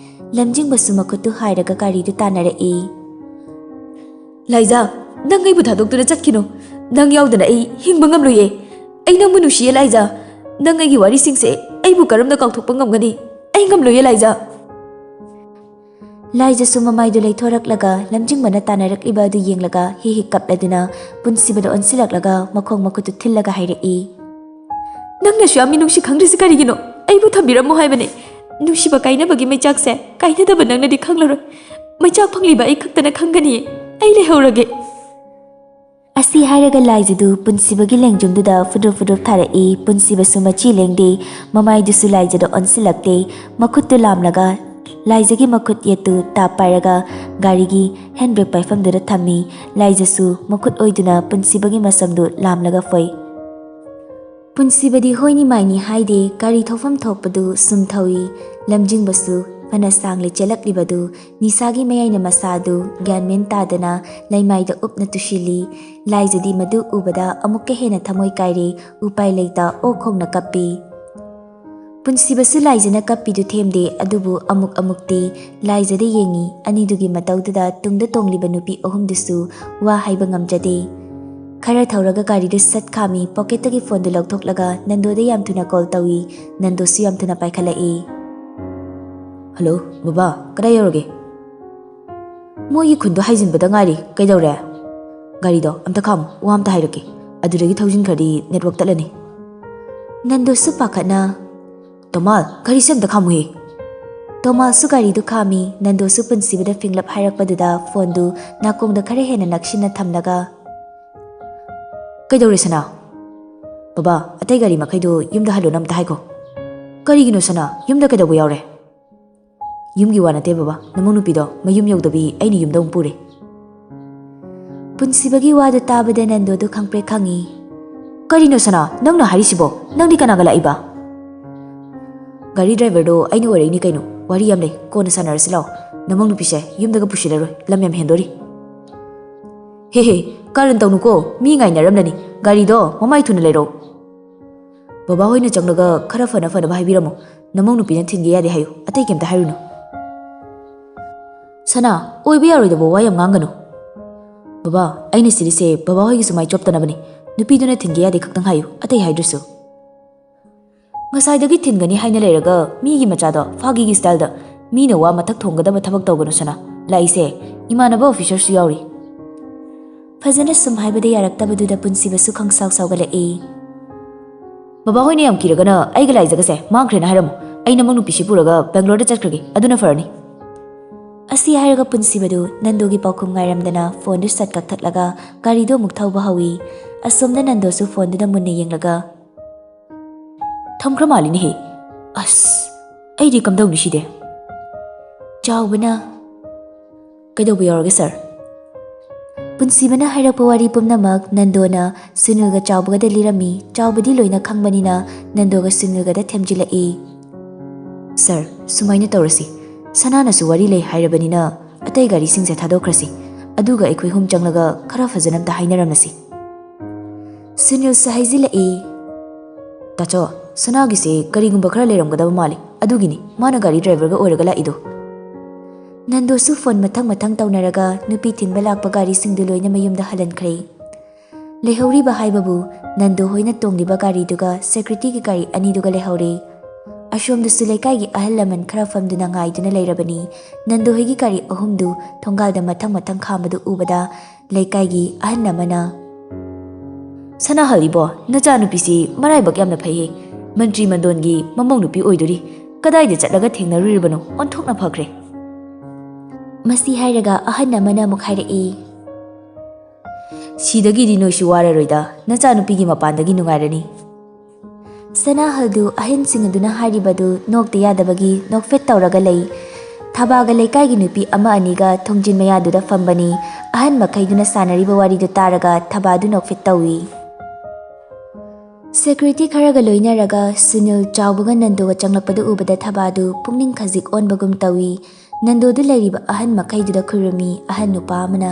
ꯂꯝꯖꯤꯡꯕꯁꯨ ꯃꯈꯨꯠꯇꯨ ꯍꯥꯏꯔꯒ ꯒꯥꯔꯤꯗꯨ ꯇꯥꯟꯅꯔꯛꯏ꯫ "ꯂꯥꯏꯖꯥ, ꯅꯪ ꯑꯩꯕꯨ ꯊꯥꯗꯣꯛꯇꯨꯅ ꯆꯠꯈꯤꯅꯨ꯫ ꯅꯪ ꯌꯥꯎꯗꯅ ꯑꯩ ꯍꯤꯡꯕ ꯉꯝꯂꯣꯏꯌꯦ꯫ ꯑꯩ ꯅꯪꯕꯨ ꯅꯨꯡꯁꯤꯌꯦ ꯂꯥꯏꯖꯥ꯫ ꯅꯪ ꯑꯩꯒꯤ ꯋꯥꯔꯤꯁꯤꯡꯁꯦ ꯑꯩꯕꯨ ꯀꯔꯝꯅ ꯀꯥꯎꯊꯣꯛꯄ ꯉꯝꯒꯅꯤ? ꯑꯩ ꯉꯝꯂꯣꯏꯌꯦ ꯂꯥꯏꯖꯥ꯫" ꯂꯥꯏꯖꯁꯨ ꯃꯃꯥꯏꯗꯨ ꯂꯩꯊꯣꯔꯛꯂꯒ ꯂꯝꯖꯤꯡꯕꯅ ꯇꯥꯟꯅꯔꯛꯂꯤꯕ ꯑꯗꯨ ꯌꯦꯡꯂꯒ ꯍꯤ ꯍꯤ ꯀꯞꯂꯗꯨꯅ ꯄꯨꯟꯁꯤꯕꯗ ꯑꯣꯟꯁꯤꯜꯂꯛꯂꯒ ꯃꯈꯣꯡ ꯃꯈꯨꯠꯇꯨ ꯊꯤꯜꯂꯒ ꯍꯥꯏꯔꯛꯏ, "ꯅꯪꯅꯁꯨ ꯌꯥꯝ ꯃꯤꯅꯨꯡꯁꯤ ꯈꯪꯗ꯭ꯔꯤꯁꯤ ꯀꯔꯤꯒꯤꯅꯣ? ꯑꯩꯕꯨ ꯊꯝꯕꯤꯔꯝꯃꯣ ꯍꯥꯏꯕꯅꯦ꯫ ꯅꯨꯡꯁꯤꯕ ꯀꯥꯏꯅꯕꯒꯤ ꯃꯩꯆꯥꯛꯁꯦ ꯀꯥꯏꯅꯗꯕ ꯅꯪꯅꯗꯤ ꯈꯪꯂꯔꯣꯏ꯫ ꯃꯩꯆꯥꯛ ꯐꯪꯂꯤꯕ ꯑꯩ ꯈꯛꯇꯅ ꯈꯪꯒꯅꯤꯌꯦ꯫ ꯑꯩ ꯂꯩꯍꯧꯔꯒꯦ꯫" ꯁꯤ ꯍꯥꯏꯔꯒ ꯂꯥꯏꯖꯗꯨ ꯄꯨꯟꯁꯤꯕꯒꯤ ꯂꯦꯡꯖꯨꯝꯗꯨꯗ ꯐꯨꯗ꯭ꯔꯨꯞ ꯐꯨꯗ꯭ꯔꯨꯞ ꯊꯥꯔꯛꯏ꯫ ꯄꯨꯟꯁꯤꯕꯁꯨ ꯃꯆꯤ ꯂꯦꯡꯗꯦ, ꯃꯃꯥꯏꯗꯨꯁꯨ ꯂꯥꯏꯖꯗ ꯑꯣꯟꯁꯤꯜꯂꯛꯇꯦ꯫ ꯃꯈꯨꯠꯇꯨ ꯂꯥꯝꯂꯒ ꯂꯥꯏꯖꯒꯤ ꯃꯈꯨꯠ ꯌꯦꯠꯇꯨ ꯇꯥꯞ ꯄꯥꯏꯔꯒ ꯒꯥꯔꯤꯒꯤ ꯍꯦꯟ ꯕ꯭ꯔꯦꯛ ꯄꯥꯏꯐꯝꯗꯨꯗ ꯊꯝꯃꯤ꯫ ꯂꯥꯏꯖꯁꯨ ꯃꯈꯨꯠ ꯑꯣꯏꯗꯨꯅ ꯄꯨꯟꯁꯤꯕꯒꯤ ꯃꯁꯝꯗꯨ ꯂꯥꯝꯂꯒ ꯐꯣꯏ꯫ ꯄꯨꯟꯁꯤꯕꯗꯤ ꯍꯣꯏꯅꯤ ꯃꯥꯏꯅꯤ ꯍꯥꯏꯗꯦ, ꯒꯥꯔꯤ ꯊꯧꯐꯝ ꯊꯣꯛꯄꯗꯨ ꯁꯨꯝ ꯊꯧꯏ꯫ ꯂꯝꯖꯤꯡꯕꯁꯨ ꯐꯅ ꯁꯥꯡꯂꯦ ꯆꯦꯜꯂꯛꯂꯤꯕꯗꯨ, ꯅꯤꯁꯥꯒꯤ ꯃꯌꯥꯏꯅ ꯃꯁꯥꯗꯨ ꯒ꯭ꯌꯥꯟ ꯃꯦꯟ ꯇꯥꯗꯅ ꯂꯩꯃꯥꯏꯗ ꯎꯞꯅ ꯇꯨꯁꯤꯜꯂꯤ꯫ ꯂꯥꯏꯖꯗꯤ ꯃꯗꯨ ꯎꯕꯗ ꯑꯃꯨꯛꯀ ꯍꯦꯟꯅ ꯊꯃꯣꯏ ꯀꯥꯏꯔꯦ, ꯎꯄꯥꯏ ꯂꯩꯇ ꯑꯣꯛ ꯈꯣꯡꯅ ꯀꯞꯄꯤ꯫ ꯄꯨꯟꯁꯤꯕꯁꯨ ꯂꯥꯏꯖꯅ ꯀꯞꯄꯤꯗꯨ ꯊꯦꯝꯗꯦ, ꯑꯗꯨꯕꯨ ꯑꯃꯨꯛ ꯑꯃꯨꯛꯇꯤ ꯂꯥꯏꯖꯗ ꯌꯦꯡꯉꯤ꯫ ꯑꯅꯤꯗꯨꯒꯤ ꯃꯇꯧꯗꯨꯗ ꯇꯨꯡꯗ ꯇꯣꯡꯂꯤꯕ ꯅꯨꯄꯤ ꯑꯍꯨꯝꯗꯨꯁꯨ ꯋꯥ ꯍꯥꯏꯕ ꯉꯝꯖꯗꯦ꯫ ꯈꯔ ꯊꯧꯔꯒ ꯒꯥꯔꯤꯗꯨ ꯁꯠ ꯈꯥꯝꯃꯤ꯫ ꯄꯣꯀꯦꯠꯇꯒꯤ ꯐꯣꯟꯗꯨ ꯂꯧꯊꯣꯛꯂꯒ ꯅꯟꯗꯣꯗ ꯌꯥꯝ ꯊꯨꯅ ꯀꯣꯜ ꯇꯧꯏ꯫ ꯅꯟꯗꯣꯁꯨ ꯌꯥꯝ ꯊꯨꯅ ꯄꯥꯏꯈꯠꯂꯛꯏ꯫ "ꯍꯜꯂꯣ, ꯕꯕꯥ, ꯀꯗꯥꯏ ꯌꯧꯔꯒꯦ?" "ꯃꯣꯏꯒꯤ ꯈꯨꯟꯗꯣ ꯍꯥꯏꯖꯤꯟꯕꯗ ꯉꯥꯏꯔꯤ꯫ ꯀꯩꯗꯧꯔꯦ?" "ꯒꯥꯔꯤꯗꯣ ꯑꯝꯇ ꯈꯥꯝꯃꯨ, ꯋꯥ ꯑꯝꯇ ꯍꯥꯏꯔꯛꯀꯦ꯫ ꯑꯗꯨꯗꯒꯤ ꯊꯧꯖꯤꯟꯈ꯭ꯔꯗꯤ ꯅꯦꯠꯋꯥꯛ ꯇꯠꯂꯅꯤ꯫" ꯅꯟꯗꯣꯁꯨ ꯄꯥꯈꯠꯅ, "ꯇꯣꯃꯥꯜ, ꯒꯥꯔꯤꯁꯦ ꯑꯝꯇ ꯈꯥꯝꯃꯨꯍꯦ꯫" ꯇꯣꯃꯥꯜꯁꯨ ꯒꯥꯔꯤꯗꯨ ꯈꯥꯝꯃꯤ꯫ ꯅꯟꯗꯣꯁꯨ ꯄꯨꯟꯁꯤꯕꯗ ꯐꯤꯡꯂꯞ ꯍꯥꯏꯔꯛꯄꯗꯨꯗ ꯐꯣꯟꯗꯨ ꯅꯥꯀꯣꯡꯗ ꯈꯔ ꯍꯦꯟꯅ ꯅꯛꯁꯤꯟꯅ ꯊꯝꯂꯒ, "ꯀꯩꯗꯧꯔꯦ ꯁꯅꯥ?" "ꯕꯕꯥ, ꯑꯇꯩ ꯒꯥꯔꯤ ꯃꯈꯩꯗꯣ ꯌꯨꯝꯗ ꯍꯜꯂꯣꯅ ꯑꯝꯇ ꯍꯥꯏꯈꯣ꯫" "ꯀꯔꯤꯒꯤꯅꯣ ꯁꯅꯥ? ꯌꯨꯝꯗ ꯀꯩꯗꯧꯕ ꯌꯥꯎꯔꯦ?" "ꯌꯨꯝꯒꯤ ꯋꯥ ꯅꯠꯇꯦ ꯕꯕꯥ, ꯅꯃꯧ ꯅꯨꯄꯤꯗꯣ ꯃꯌꯨꯝ ꯌꯧꯗꯕꯤ ꯑꯩꯅ ꯌꯨꯝꯗ ꯑꯃꯨꯛ ꯄꯨꯔꯦ꯫" ꯄꯨꯟꯁꯤꯕꯒꯤ ꯋꯥꯗꯨ ꯇꯥꯕꯗ ꯅꯟꯗꯣꯗꯨ ꯈꯪꯄ꯭ꯔꯦꯛ ꯈꯪꯉꯤ꯫ "ꯀꯔꯤꯅꯣ ꯁꯅꯥ, ꯅꯪꯅ ꯍꯥꯏꯔꯤꯁꯤꯕꯣ? ꯅꯪꯗꯤ ꯀꯅꯥꯒ ꯂꯥꯛꯏꯕ?" "ꯒꯥꯔꯤ ꯗ꯭ꯔꯥꯏꯚꯔꯗꯣ ꯑꯩꯅ ꯑꯣꯏꯔꯛꯏꯅꯤ ꯀꯩꯅꯣ꯫ ꯋꯥꯔꯤ ꯌꯥꯝ ꯂꯩ, ꯀꯣꯟꯅ ꯁꯥꯟꯅꯔꯁꯤ ꯂꯥꯛꯑꯣ꯫ ꯅꯃꯧ ꯅꯨꯄꯤꯁꯦ ꯌꯨꯝꯗꯒ ꯄꯨꯁꯤꯜꯂꯔꯣꯏ, ꯂꯝ ꯌꯥꯝ ꯍꯦꯟꯗꯣꯔꯤ꯫" "ꯍꯦ ꯍꯦ, ꯀꯥꯔꯟ ꯇꯧꯅꯨꯀꯣ, ꯃꯤ ꯉꯥꯏꯅꯔꯝꯂꯅꯤ꯫ ꯒꯥꯔꯤꯗꯣ ꯃꯃꯥꯏ ꯊꯨꯅ ꯂꯩꯔꯛꯑꯣ꯫" "ꯕꯕꯥ ꯍꯣꯏꯅ ꯆꯪꯂꯒ ꯈꯔ ꯐꯅ ꯐꯅꯕ ꯍꯥꯏꯕꯤꯔꯝꯃꯣ꯫ ꯅꯃꯧ ꯅꯨꯄꯤꯅ ꯊꯤꯟꯒꯦ ꯌꯥꯗꯦ ꯍꯥꯏꯌꯨ, ꯑꯇꯩ ꯀꯩꯝꯇ ꯍꯥꯏꯔꯨꯅꯨ꯫" "ꯁꯅꯥ, ꯑꯣꯏꯕ ꯌꯥꯔꯣꯏꯗꯕ ꯋꯥ ꯌꯥꯝ ꯉꯥꯡꯒꯅꯨ꯫" "ꯕꯕꯥ, ꯑꯩꯅ ꯆꯦꯜꯂꯤꯁꯦ ꯕꯕꯥ ꯍꯣꯏꯒꯤꯁꯨ ꯃꯥꯏ ꯆꯣꯞꯇꯅꯕꯅꯤ꯫ ꯅꯨꯄꯤꯗꯨꯅ ꯊꯤꯟꯒꯦ ꯌꯥꯗꯦ ꯈꯛꯇꯪ ꯍꯥꯏꯌꯨ, ꯑꯇꯩ ꯍꯥꯏꯗ꯭ꯔꯁꯨ꯫" "ꯉꯁꯥꯏꯗꯒꯤ ꯊꯤꯟꯒꯅꯤ ꯍꯥꯏꯅ ꯂꯩꯔꯒ ꯃꯤꯒꯤ ꯃꯆꯥꯗꯣ ꯐꯥꯒꯤꯒꯤ ꯁ꯭ꯇꯥꯏꯜꯗ꯫ ꯃꯤꯅ ꯋꯥ ꯃꯊꯛ ꯊꯣꯡꯒꯗꯕ ꯊꯕꯛ ꯇꯧꯒꯅꯨ ꯁꯅꯥ꯫ ꯂꯥꯛꯏꯁꯦ ꯏꯃꯥꯟꯅꯕ ꯑꯣꯐꯤꯁꯔꯁꯨ ꯌꯥꯎꯔꯤ꯫" ꯐꯖꯅ ꯁꯨꯝ ꯍꯥꯏꯕꯗ ꯌꯥꯔꯛꯇꯕꯗꯨꯗ ꯄꯨꯟꯁꯤꯕꯁꯨ ꯈꯪꯁꯥꯎ ꯁꯥꯎꯒꯠꯂꯛꯏ꯫ "ꯕꯕꯥ ꯍꯣꯏꯅ ꯌꯥꯝ ꯀꯤꯔꯒꯅ ꯑꯩꯒ ꯂꯥꯏꯖꯒꯁꯦ ꯃꯥꯡꯈ꯭ꯔꯦꯅ ꯍꯥꯏꯔꯝꯃꯨ꯫ ꯑꯩ ꯅꯃꯧ ꯅꯨꯄꯤꯁꯤ ꯄꯨꯔꯒ ꯕꯦꯡꯒ꯭ꯂꯣꯔꯗ ꯆꯠꯈ꯭ꯔꯒꯦ, ꯑꯗꯨꯅ ꯐꯔꯅꯤ꯫" ꯑꯁꯤ ꯍꯥꯏꯔꯒ ꯄꯨꯟꯁꯤꯕꯗꯨ ꯅꯟꯗꯣꯒꯤ ꯄꯥꯎꯈꯨꯝ ꯉꯥꯏꯔꯝꯗꯅ ꯐꯣꯟꯗꯨ ꯁꯠ ꯀꯛꯊꯠꯂꯒ ꯒꯥꯔꯤꯗꯨ ꯑꯃꯨꯛ ꯊꯧꯕ ꯍꯧꯏ꯫ ꯑꯁꯣꯝꯗ ꯅꯟꯗꯣꯁꯨ ꯐꯣꯟꯗꯨꯗ ꯃꯨꯟꯅ ꯌꯦꯡꯂꯒ, "ꯊꯝꯈ꯭ꯔ ꯃꯥꯜꯂꯤꯅꯦꯍꯦ꯫ ꯑꯁ, ꯑꯩꯗꯤ ꯀꯝꯗꯧꯅꯤ ꯁꯤꯗꯤ?" ꯆꯥꯎꯕꯅ, "ꯀꯩꯗꯧꯕ ꯌꯥꯎꯔꯒꯦ ꯁꯥꯔ?" ꯄꯨꯟꯁꯤꯕꯅ ꯍꯥꯏꯔꯛꯄ ꯋꯥꯔꯤ ꯄꯨꯝꯅꯃꯛ ꯅꯟꯗꯣꯅ ꯁꯨꯅꯤꯜꯒ ꯆꯥꯎꯕꯒꯗ ꯂꯤꯔꯝꯃꯤ꯫ ꯆꯥꯎꯕꯗꯤ ꯂꯣꯏꯅ ꯈꯪꯕꯅꯤꯅ ꯅꯟꯗꯣꯒ ꯁꯨꯅꯤꯜꯒꯗ ꯊꯦꯝꯖꯤꯜꯂꯛꯏ꯫ "ꯁꯥꯔ, ꯁꯨꯃꯥꯏꯅ ꯇꯧꯔꯁꯤ, ꯁꯅꯥꯅꯁꯨ ꯋꯥꯔꯤ ꯂꯩ ꯍꯥꯏꯔꯕꯅꯤꯅ ꯑꯇꯩ ꯒꯥꯔꯤꯁꯤꯡꯁꯦ ꯊꯥꯗꯣꯛꯈ꯭ꯔꯁꯤ, ꯑꯗꯨꯒ ꯑꯩꯈꯣꯏ ꯑꯍꯨꯝ ꯆꯪꯂꯒ ꯈꯔ ꯐꯖꯅ ꯑꯝꯇ ꯍꯥꯏꯅꯔꯝꯂꯁꯤ꯫" ꯁꯨꯅꯤꯜꯁꯨ ꯍꯥꯏꯖꯤꯜꯂꯛꯏ꯫ "ꯇꯥꯆꯧ, ꯁꯅꯥꯒꯤꯁꯦ ꯀꯔꯤꯒꯨꯝꯕ ꯈꯔ ꯂꯩꯔꯝꯒꯗꯕ ꯃꯥꯜꯂꯤ, ꯑꯗꯨꯒꯤꯅꯤ ꯃꯥꯅ ꯒꯥꯔꯤ ꯗ꯭ꯔꯥꯏꯚꯔꯒ ꯑꯣꯏꯔꯒ ꯂꯥꯛꯏꯗꯣ꯫" ꯅꯟꯗꯣꯁꯨ ꯐꯣꯟ ꯃꯊꯪ ꯃꯊꯪ ꯇꯧꯅꯔꯒ ꯅꯨꯄꯤ ꯊꯤꯟꯕ ꯂꯥꯛꯄ ꯒꯥꯔꯤꯁꯤꯡꯗꯨ ꯂꯣꯏꯅ ꯃꯌꯨꯝꯗ ꯍꯜꯍꯟꯈ꯭ꯔꯦ꯫ ꯂꯩꯍꯧꯔꯤꯕ ꯍꯥꯏꯕꯕꯨ ꯅꯟꯗꯣ ꯍꯣꯏꯅ ꯇꯣꯡꯂꯤꯕ ꯒꯥꯔꯤꯗꯨꯒ ꯁꯦꯀ꯭ꯌꯨꯔꯤꯇꯤꯒꯤ ꯒꯥꯔꯤ ꯑꯅꯤꯗꯨꯒ ꯂꯩꯍꯧꯔꯦ꯫ ꯑꯁꯣꯝꯗꯁꯨ ꯂꯩꯀꯥꯏꯒꯤ ꯑꯍꯜ ꯂꯃꯟ ꯈꯔ ꯐꯝꯗꯨꯅ ꯉꯥꯏꯗꯨꯅ ꯂꯩꯔꯕꯅꯤ꯫ ꯅꯟꯗꯣ ꯍꯣꯏꯒꯤ ꯒꯥꯔꯤ ꯑꯍꯨꯝꯗꯨ ꯊꯣꯡꯒꯥꯜꯗ ꯃꯊꯪ ꯃꯊꯪ ꯈꯥꯝꯕꯗꯨ ꯎꯕꯗ ꯂꯩꯀꯥꯏꯒꯤ ꯑꯍꯜ ꯑꯃꯅ, "ꯁꯅꯥꯍꯜ ꯏꯕꯣ, ꯅꯆꯥꯅꯨꯄꯤꯁꯤ ꯃꯔꯥꯏꯕꯛ ꯌꯥꯝꯅ ꯐꯩꯍꯦ꯫ ꯃꯟꯇ꯭ꯔꯤ ꯃꯟꯗꯣꯟꯒꯤ ꯃꯃꯧ ꯅꯨꯄꯤ ꯑꯣꯏꯗꯣꯔꯤ꯫ ꯀꯗꯥꯏꯗ ꯆꯠꯂꯒ ꯊꯦꯡꯅꯔꯨꯔꯤꯕꯅꯣ? ꯑꯣꯟꯊꯣꯛꯅ ꯐꯈ꯭ꯔꯦ꯫" ꯃꯁꯤ ꯍꯥꯏꯔꯒ ꯑꯍꯜ ꯑꯃꯅ ꯑꯃꯨꯛ ꯍꯥꯏꯔꯛꯏ, "ꯁꯤꯗꯒꯤꯗꯤ ꯅꯣꯏꯁꯨ ꯋꯥꯔꯔꯣꯏꯗ, ꯅꯆꯥꯅꯨꯄꯤꯒꯤ ꯃꯄꯥꯟꯗꯒꯤ ꯅꯨꯡꯉꯥꯏꯔꯅꯤ꯫" ꯁꯅꯥꯍꯜꯗꯨ ꯑꯍꯟꯁꯤꯡ ꯑꯗꯨꯅ ꯍꯥꯏꯔꯤꯕꯗꯨ ꯅꯣꯛꯇ ꯌꯥꯗꯕꯒꯤ ꯅꯣꯛꯐꯦꯠ ꯇꯧꯔꯒ ꯂꯩ꯫ ꯊꯕꯥꯒ ꯂꯩꯀꯥꯏꯒꯤ ꯅꯨꯄꯤ ꯑꯃ ꯑꯅꯤꯒ ꯊꯣꯡꯖꯤꯟ ꯃꯌꯥꯗꯨꯗ ꯐꯝꯕꯅꯤ꯫ ꯑꯍꯟ ꯃꯈꯩꯗꯨꯅ ꯁꯥꯟꯅꯔꯤꯕ ꯋꯥꯔꯤꯗꯨ ꯇꯥꯔꯒ ꯊꯕꯥꯗꯨ ꯅꯣꯛꯐꯦꯠ ꯇꯧꯏ꯫ ꯁꯦꯀ꯭ꯌꯨꯔꯤꯇꯤ ꯈꯔꯒ ꯂꯣꯏꯅꯔꯒ ꯁꯨꯅꯤꯜ ꯆꯥꯎꯕꯒ ꯅꯟꯗꯣꯒ ꯆꯪꯂꯛꯄꯗꯨ ꯎꯕꯗ ꯊꯕꯥꯗꯨ ꯄꯨꯛꯅꯤꯡ ꯈꯖꯤꯛ ꯑꯣꯟꯕꯒꯨꯝ ꯇꯧꯏ꯫ ꯅꯟꯗꯣꯗꯨ ꯂꯩꯔꯤꯕ ꯑꯍꯟ ꯃꯈꯩꯗꯨꯗ ꯈꯨꯔꯨꯝꯃꯤ꯫ ꯑꯍꯟ ꯅꯨꯄꯥ ꯑꯃꯅ,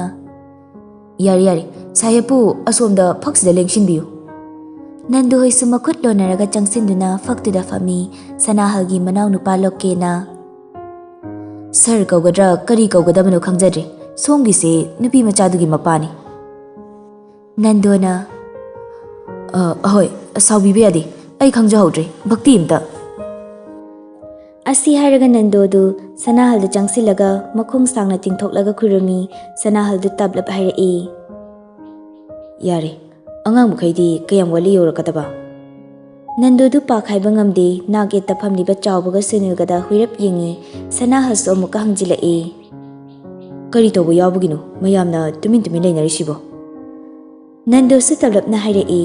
"ꯌꯥꯔꯦ, ꯌꯥꯔꯦ, ꯁꯥꯍꯦꯕꯄꯨ ꯑꯁꯣꯝꯗ ꯐꯛꯁꯤꯗ ꯂꯦꯡꯁꯤꯟꯕꯤꯌꯨ꯫" ꯅꯟꯗꯣ ꯍꯣꯏꯁꯨ ꯃꯈꯨꯠ ꯂꯣꯟꯅꯔꯒ ꯆꯪꯁꯤꯟꯗꯨꯅ ꯐꯛꯇꯨꯗ ꯐꯝꯃꯤ꯫ ꯁꯅꯥꯍꯜꯒꯤ ꯃꯅꯥꯎ ꯅꯨꯄꯥ ꯂꯣꯀꯦꯅ, "ꯁꯥꯔ ꯀꯧꯒꯗ꯭ꯔꯥ ꯀꯔꯤ ꯀꯧꯒꯗꯕꯅꯣ ꯈꯪꯖꯗ꯭ꯔꯦ꯫ ꯁꯣꯝꯒꯤꯁꯦ ꯅꯨꯄꯤ ꯃꯆꯥꯗꯨꯒꯤ ꯃꯄꯥꯅꯤ꯫" ꯅꯟꯗꯣꯅ, "ꯑ, ꯑꯍꯣꯏ, ꯁꯥꯎꯕꯤꯕ ꯌꯥꯗꯦ, ꯑꯩ ꯈꯪꯖꯍꯧꯗ꯭ꯔꯦ, ꯚꯛꯇꯤ ꯑꯝꯇ꯫" ꯑꯁꯤ ꯍꯥꯏꯔꯒ ꯅꯟꯗꯣꯗꯨ ꯁꯅꯥꯍꯜꯗ ꯆꯪꯁꯤꯜꯂꯒ ꯃꯈꯣꯡ ꯁꯥꯡꯅ ꯇꯤꯡꯊꯣꯛꯂꯒ ꯈꯨꯔꯨꯝꯃꯤ꯫ ꯁꯅꯥꯍꯜꯗꯨ ꯇꯞꯂꯞ ꯍꯥꯏꯔꯛꯏ, "ꯌꯥꯔꯦ, ꯑꯉꯥꯡ ꯃꯈꯩꯗꯤ ꯀꯌꯥꯝ ꯋꯥꯠꯂꯤ ꯌꯧꯔꯛꯀꯗꯕ?" ꯅꯟꯗꯣꯗꯨ ꯄꯥꯛ ꯍꯥꯏꯕ ꯉꯝꯗꯦ꯫ ꯅꯥꯛ ꯌꯦꯠꯇ ꯐꯝꯂꯤꯕ ꯆꯥꯎꯕꯒ ꯁꯨꯅꯤꯜꯒꯗ ꯍꯨꯏꯔꯞ ꯌꯦꯡꯉꯤ꯫ ꯁꯅꯥꯍꯜꯁꯨ ꯑꯃꯨꯛꯀ ꯍꯪꯖꯤꯜꯂꯛꯏ, "ꯀꯔꯤ ꯇꯧꯕ ꯌꯥꯎꯕꯒꯤꯅꯣ ꯃꯌꯥꯝꯅ ꯇꯨꯃꯤꯟ ꯇꯨꯃꯤꯟ ꯂꯩꯅꯔꯤꯁꯤꯕꯣ?" ꯅꯟꯗꯣꯁꯨ ꯇꯞꯂꯞꯅ ꯍꯥꯏꯔꯛꯏ,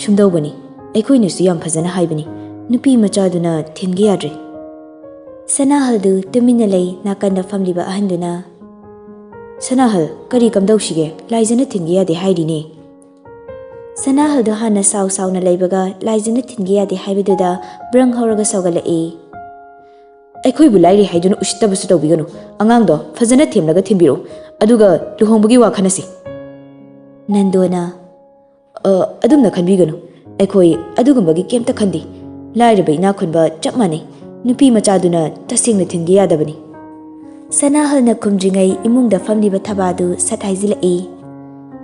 "ꯁꯨꯝꯗꯧꯕꯅꯤ, ꯑꯩꯈꯣꯏꯅꯁꯨ ꯌꯥꯝ ꯐꯖꯅ ꯍꯥꯏꯕꯅꯤ, ꯅꯨꯄꯤ ꯃꯆꯥꯗꯨꯅ ꯊꯤꯟꯒꯦ ꯌꯥꯗ꯭ꯔꯦ꯫" ꯁꯅꯥꯍꯜꯗꯨ ꯇꯨꯃꯤꯟꯅ ꯂꯩ꯫ ꯅꯥꯀꯟꯗ ꯐꯝꯂꯤꯕ ꯑꯍꯟꯗꯨꯅ, "ꯁꯅꯥꯍꯜ, ꯀꯔꯤ ꯀꯝꯗꯧꯁꯤꯒꯦ? ꯂꯥꯏꯖꯅ ꯊꯤꯟꯒꯦ ꯌꯥꯗꯦ ꯍꯥꯏꯔꯤꯅꯦ꯫" ꯁꯅꯥꯍꯜꯗꯣ ꯍꯥꯟꯅ ꯁꯥꯎ ꯁꯥꯎꯅ ꯂꯩꯕꯒ ꯂꯥꯏꯖꯅ ꯊꯤꯟꯒꯦ ꯌꯥꯗꯦ ꯍꯥꯏꯕꯗꯨꯗ ꯕ꯭ꯔꯪ ꯍꯧꯔꯒ ꯁꯧꯒꯠꯂꯛꯏ꯫ "ꯑꯩꯈꯣꯏꯕꯨ ꯂꯥꯏꯔꯤ ꯍꯥꯏꯗꯨꯅ ꯎꯁꯤꯠꯇꯕꯁꯨ ꯇꯧꯕꯤꯒꯅꯨ꯫ ꯑꯉꯥꯡꯗꯣ ꯐꯖꯅ ꯊꯦꯝꯂꯒ ꯊꯤꯟꯕꯤꯔꯛꯎ, ꯑꯗꯨꯒ ꯂꯨꯍꯣꯡꯕꯒꯤ ꯋꯥ ꯈꯟꯅꯁꯤ꯫" ꯅꯟꯗꯣꯅ, "ꯑ, ꯑꯗꯨꯝꯅ ꯈꯟꯕꯤꯒꯅꯨ꯫ ꯑꯩꯈꯣꯏ ꯑꯗꯨꯒꯨꯝꯕꯒꯤ ꯀꯩꯝꯇ ꯈꯟꯗꯦ꯫ ꯂꯥꯏꯔꯕ ꯏꯅꯥꯛ ꯈꯨꯟꯕ ꯆꯞ ꯃꯥꯟꯅꯩ꯫ ꯅꯨꯄꯤ ꯃꯆꯥꯗꯨꯅ ꯇꯁꯦꯡꯅ ꯊꯤꯟꯒꯦ ꯌꯥꯗꯕꯅꯤ꯫" ꯁꯅꯥꯍꯜꯅ ꯈꯨꯝꯗ꯭ꯔꯤꯉꯩ ꯏꯃꯨꯡꯗ ꯐꯝꯂꯤꯕ ꯊꯕꯥꯗꯨ ꯁꯠ ꯍꯥꯏꯖꯤꯜꯂꯛꯏ꯫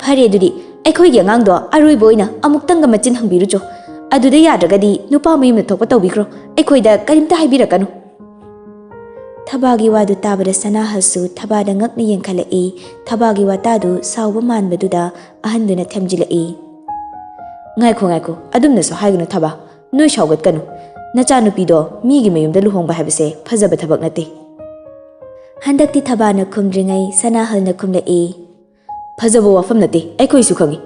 "ꯐꯔꯦ ꯑꯗꯨꯗꯤ, ꯑꯩꯈꯣꯏꯒꯤ ꯑꯉꯥꯡꯗꯣ ꯑꯔꯣꯏꯕ ꯑꯣꯏꯅ ꯑꯃꯨꯛꯇꯪꯒ ꯃꯆꯤꯟ ꯍꯪꯕꯤꯔꯨꯆꯣ꯫ ꯑꯗꯨꯗ ꯌꯥꯗ꯭ꯔꯒꯗꯤ ꯅꯨꯄꯥ ꯃꯌꯨꯝꯅ ꯊꯣꯛꯄ ꯇꯧꯕꯤꯈ꯭ꯔꯣ, ꯑꯩꯈꯣꯏꯗ ꯀꯔꯤꯝꯇ ꯍꯥꯏꯕꯤꯔꯛꯀꯅꯨ꯫" ꯊꯕꯥꯒꯤ ꯋꯥꯗꯨ ꯇꯥꯕꯗ ꯁꯅꯥꯍꯜꯁꯨ ꯊꯕꯥꯗ ꯉꯛꯅ ꯌꯦꯡꯈꯠꯂꯛꯏ꯫ ꯊꯕꯥꯒꯤ ꯋꯥꯇꯥꯗꯨ ꯁꯥꯎꯕ ꯃꯥꯟꯕꯗꯨꯗ ꯑꯍꯟꯗꯨꯅ ꯊꯦꯝꯖꯤꯜꯂꯛꯏ꯫ "ꯉꯥꯏꯈꯣ, ꯉꯥꯏꯈꯣ, ꯑꯗꯨꯝꯅꯁꯨ ꯍꯥꯏꯒꯅꯨ ꯊꯕꯥ꯫ ꯅꯣꯏ ꯁꯥꯎꯒꯠꯀꯅꯨ꯫ ꯅꯆꯥꯅꯨꯄꯤꯗꯣ ꯃꯤꯒꯤ ꯃꯌꯨꯝꯗ ꯂꯨꯍꯣꯡꯕ ꯍꯥꯏꯕꯁꯦ ꯐꯖꯕ ꯊꯕꯛ ꯅꯠꯇꯦ꯫" ꯍꯟꯗꯛꯇꯤ ꯊꯕꯥꯅ ꯈꯨꯝꯗ꯭ꯔꯤꯉꯩ ꯁꯅꯥꯍꯜꯅ ꯈꯨꯝꯂꯛꯏ꯫ "ꯐꯖꯕ ꯋꯥꯐꯝ ꯅꯠꯇꯦ, ꯑꯩꯈꯣꯏꯁꯨ ꯈꯪꯏ꯫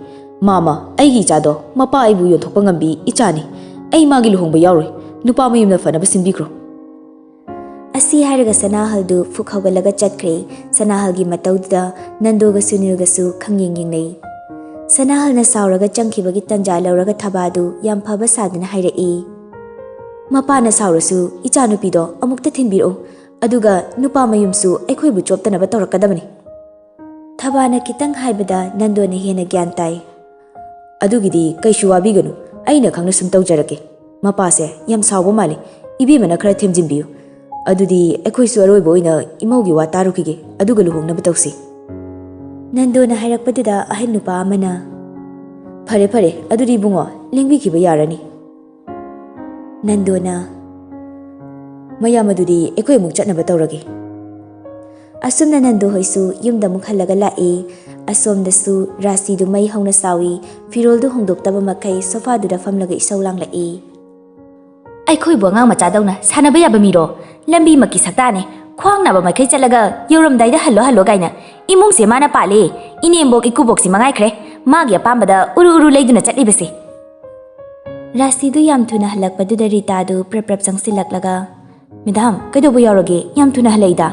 ꯃꯥꯃ, ꯑꯩꯒꯤ ꯏꯆꯥꯗꯣ ꯃꯄꯥ ꯑꯩꯕꯨ ꯌꯣꯟꯊꯣꯛꯄ ꯉꯝꯕꯤ ꯏꯆꯥꯅꯤ꯫ ꯑꯩ ꯃꯥꯒꯤ ꯂꯨꯍꯣꯡꯕ ꯌꯥꯎꯔꯣꯏ꯫ ꯅꯨꯄꯥ ꯃꯌꯨꯝꯅ ꯐꯅꯕ ꯁꯤꯟꯕꯤꯈ꯭ꯔꯣ꯫" ꯑꯁꯤ ꯍꯥꯏꯔꯒ ꯁꯅꯥꯍꯜꯗꯨ ꯐꯨꯛ ꯍꯧꯒꯠꯂꯒ ꯆꯠꯈ꯭ꯔꯦ꯫ ꯁꯅꯥꯍꯜꯒꯤ ꯃꯇꯧꯗꯨꯗ ꯅꯟꯗꯣꯒ ꯁꯨꯅꯤꯜꯒꯁꯨ ꯈꯪꯌꯦꯡ ꯌꯦꯡꯅꯩ꯫ ꯁꯅꯥꯍꯜꯅ ꯁꯥꯎꯔꯒ ꯆꯪꯈꯤꯕꯒꯤ ꯇꯟꯖꯥ ꯂꯧꯔꯒ ꯊꯕꯥꯗꯨ ꯌꯥꯝ ꯐꯕ ꯁꯥꯗꯨꯅ ꯍꯥꯏꯔꯛꯏ, "ꯃꯄꯥꯅ ꯁꯥꯎꯔꯁꯨ ꯏꯆꯥꯅꯨꯄꯤꯗꯣ ꯑꯃꯨꯛꯇ ꯊꯤꯟꯕꯤꯔꯛꯎ, ꯑꯗꯨꯒ ꯅꯨꯄꯥ ꯃꯌꯨꯝꯁꯨ ꯑꯩꯈꯣꯏꯕꯨ ꯆꯣꯞꯇꯅꯕ ꯇꯧꯔꯛꯀꯗꯕꯅꯤ꯫" ꯊꯕꯥꯅ ꯈꯤꯇꯪ ꯍꯥꯏꯕꯗ ꯅꯟꯗꯣꯅ ꯍꯦꯟꯅ ꯒ꯭ꯌꯥꯟ ꯇꯥꯏ꯫ "ꯑꯗꯨꯒꯤꯗꯤ ꯀꯩꯁꯨ ꯋꯥꯕꯤꯒꯅꯨ, ꯑꯩꯅ ꯈꯪꯅ ꯁꯨꯝ ꯇꯧꯖꯔꯛꯀꯦ꯫ ꯃꯄꯥꯁꯦ ꯌꯥꯝ ꯁꯥꯎꯕ ꯃꯥꯜꯂꯤ, ꯏꯕꯦꯝꯃꯅ ꯈꯔ ꯊꯦꯝꯖꯤꯟꯕꯤꯌꯨ꯫ ꯑꯗꯨꯗꯤ ꯑꯩꯈꯣꯏꯁꯨ ꯑꯔꯣꯏꯕ ꯑꯣꯏꯅ ꯏꯃꯧꯒꯤ ꯋꯥ ꯇꯥꯔꯨꯈꯤꯒꯦ, ꯑꯗꯨꯒ ꯂꯨꯍꯣꯡꯅꯕ ꯇꯧꯁꯤ꯫" ꯅꯟꯗꯣꯅ ꯍꯥꯏꯔꯛꯄꯗꯨꯗ ꯑꯍꯟ ꯅꯨꯄꯥ ꯑꯃꯅ, "ꯐꯔꯦ ꯐꯔꯦ, ꯑꯗꯨꯗꯤ ꯏꯕꯨꯡꯉꯣ, ꯂꯦꯡꯕꯤꯈꯤꯕ ꯌꯥꯔꯅꯤ꯫" ꯅꯟꯗꯣꯅ, "ꯃꯌꯥꯝ ꯑꯗꯨꯗꯤ ꯑꯩꯈꯣꯏ ꯑꯃꯨꯛ ꯆꯠꯅꯕ ꯇꯧꯔꯒꯦ꯫" ꯑꯁꯨꯝꯅ ꯅꯟꯗꯣ ꯍꯣꯏꯁꯨ ꯌꯨꯝꯗ ꯑꯃꯨꯛ ꯍꯜꯂꯒ ꯂꯥꯛꯏ꯫ ꯑꯁꯣꯝꯗꯁꯨ ꯔꯥꯁꯤꯗꯨ ꯃꯩ ꯍꯧꯅ ꯁꯥꯎꯏ꯫ ꯐꯤꯔꯣꯜꯗꯨ ꯍꯣꯡꯗꯣꯛꯇꯕ ꯃꯈꯩ ꯁꯣꯐꯥꯗꯨꯗ ꯐꯝꯂꯒ ꯏꯁꯧ ꯂꯥꯡꯂꯛꯏ꯫ "ꯑꯩꯈꯣꯏꯕꯨ ꯑꯉꯥꯡ ꯃꯆꯥꯗꯧꯅ ꯁꯥꯟꯅꯕ ꯌꯥꯕ ꯃꯤꯔꯣ? ꯂꯝꯕꯤꯃꯛꯀꯤ ꯁꯛꯇꯥꯅꯦ꯫ ꯈ꯭ꯋꯥꯡ ꯅꯥꯕ ꯃꯥꯏꯀꯩ ꯆꯠꯂꯒ ꯌꯧꯔꯝꯗꯥꯏꯗ "ꯍꯜꯂꯣ, ꯍꯜꯂꯣ" ꯀꯥꯏꯅ꯫ ꯏꯃꯨꯡꯁꯦ ꯃꯥꯅ ꯄꯥꯜꯂꯦ꯫ ꯏꯅꯦꯝꯕꯣꯛ ꯏꯀꯨꯕꯣꯛꯁꯤ ꯃꯉꯥꯏꯈ꯭ꯔꯦ ꯃꯥꯒꯤ ꯑꯄꯥꯝꯕꯗ ꯎꯔꯨ ꯎꯔꯨ ꯂꯩꯗꯨꯅ ꯆꯠꯂꯤꯕꯁꯦ꯫ ꯔꯥꯁꯤꯗꯨ ꯌꯥꯝ ꯊꯨꯅ ꯍꯜꯂꯛꯄꯗꯨꯗ ꯔꯤꯇꯥꯗꯨ ꯄ꯭ꯔꯞ ꯄ꯭ꯔꯞ ꯆꯪꯁꯤꯜꯂꯛꯂꯒ, "ꯃꯦꯗꯥꯝ, ꯀꯩꯗꯧꯕ ꯌꯥꯎꯔꯒꯦ? ꯌꯥꯝ ꯊꯨꯅ ꯍꯜꯂꯛꯏꯗ?"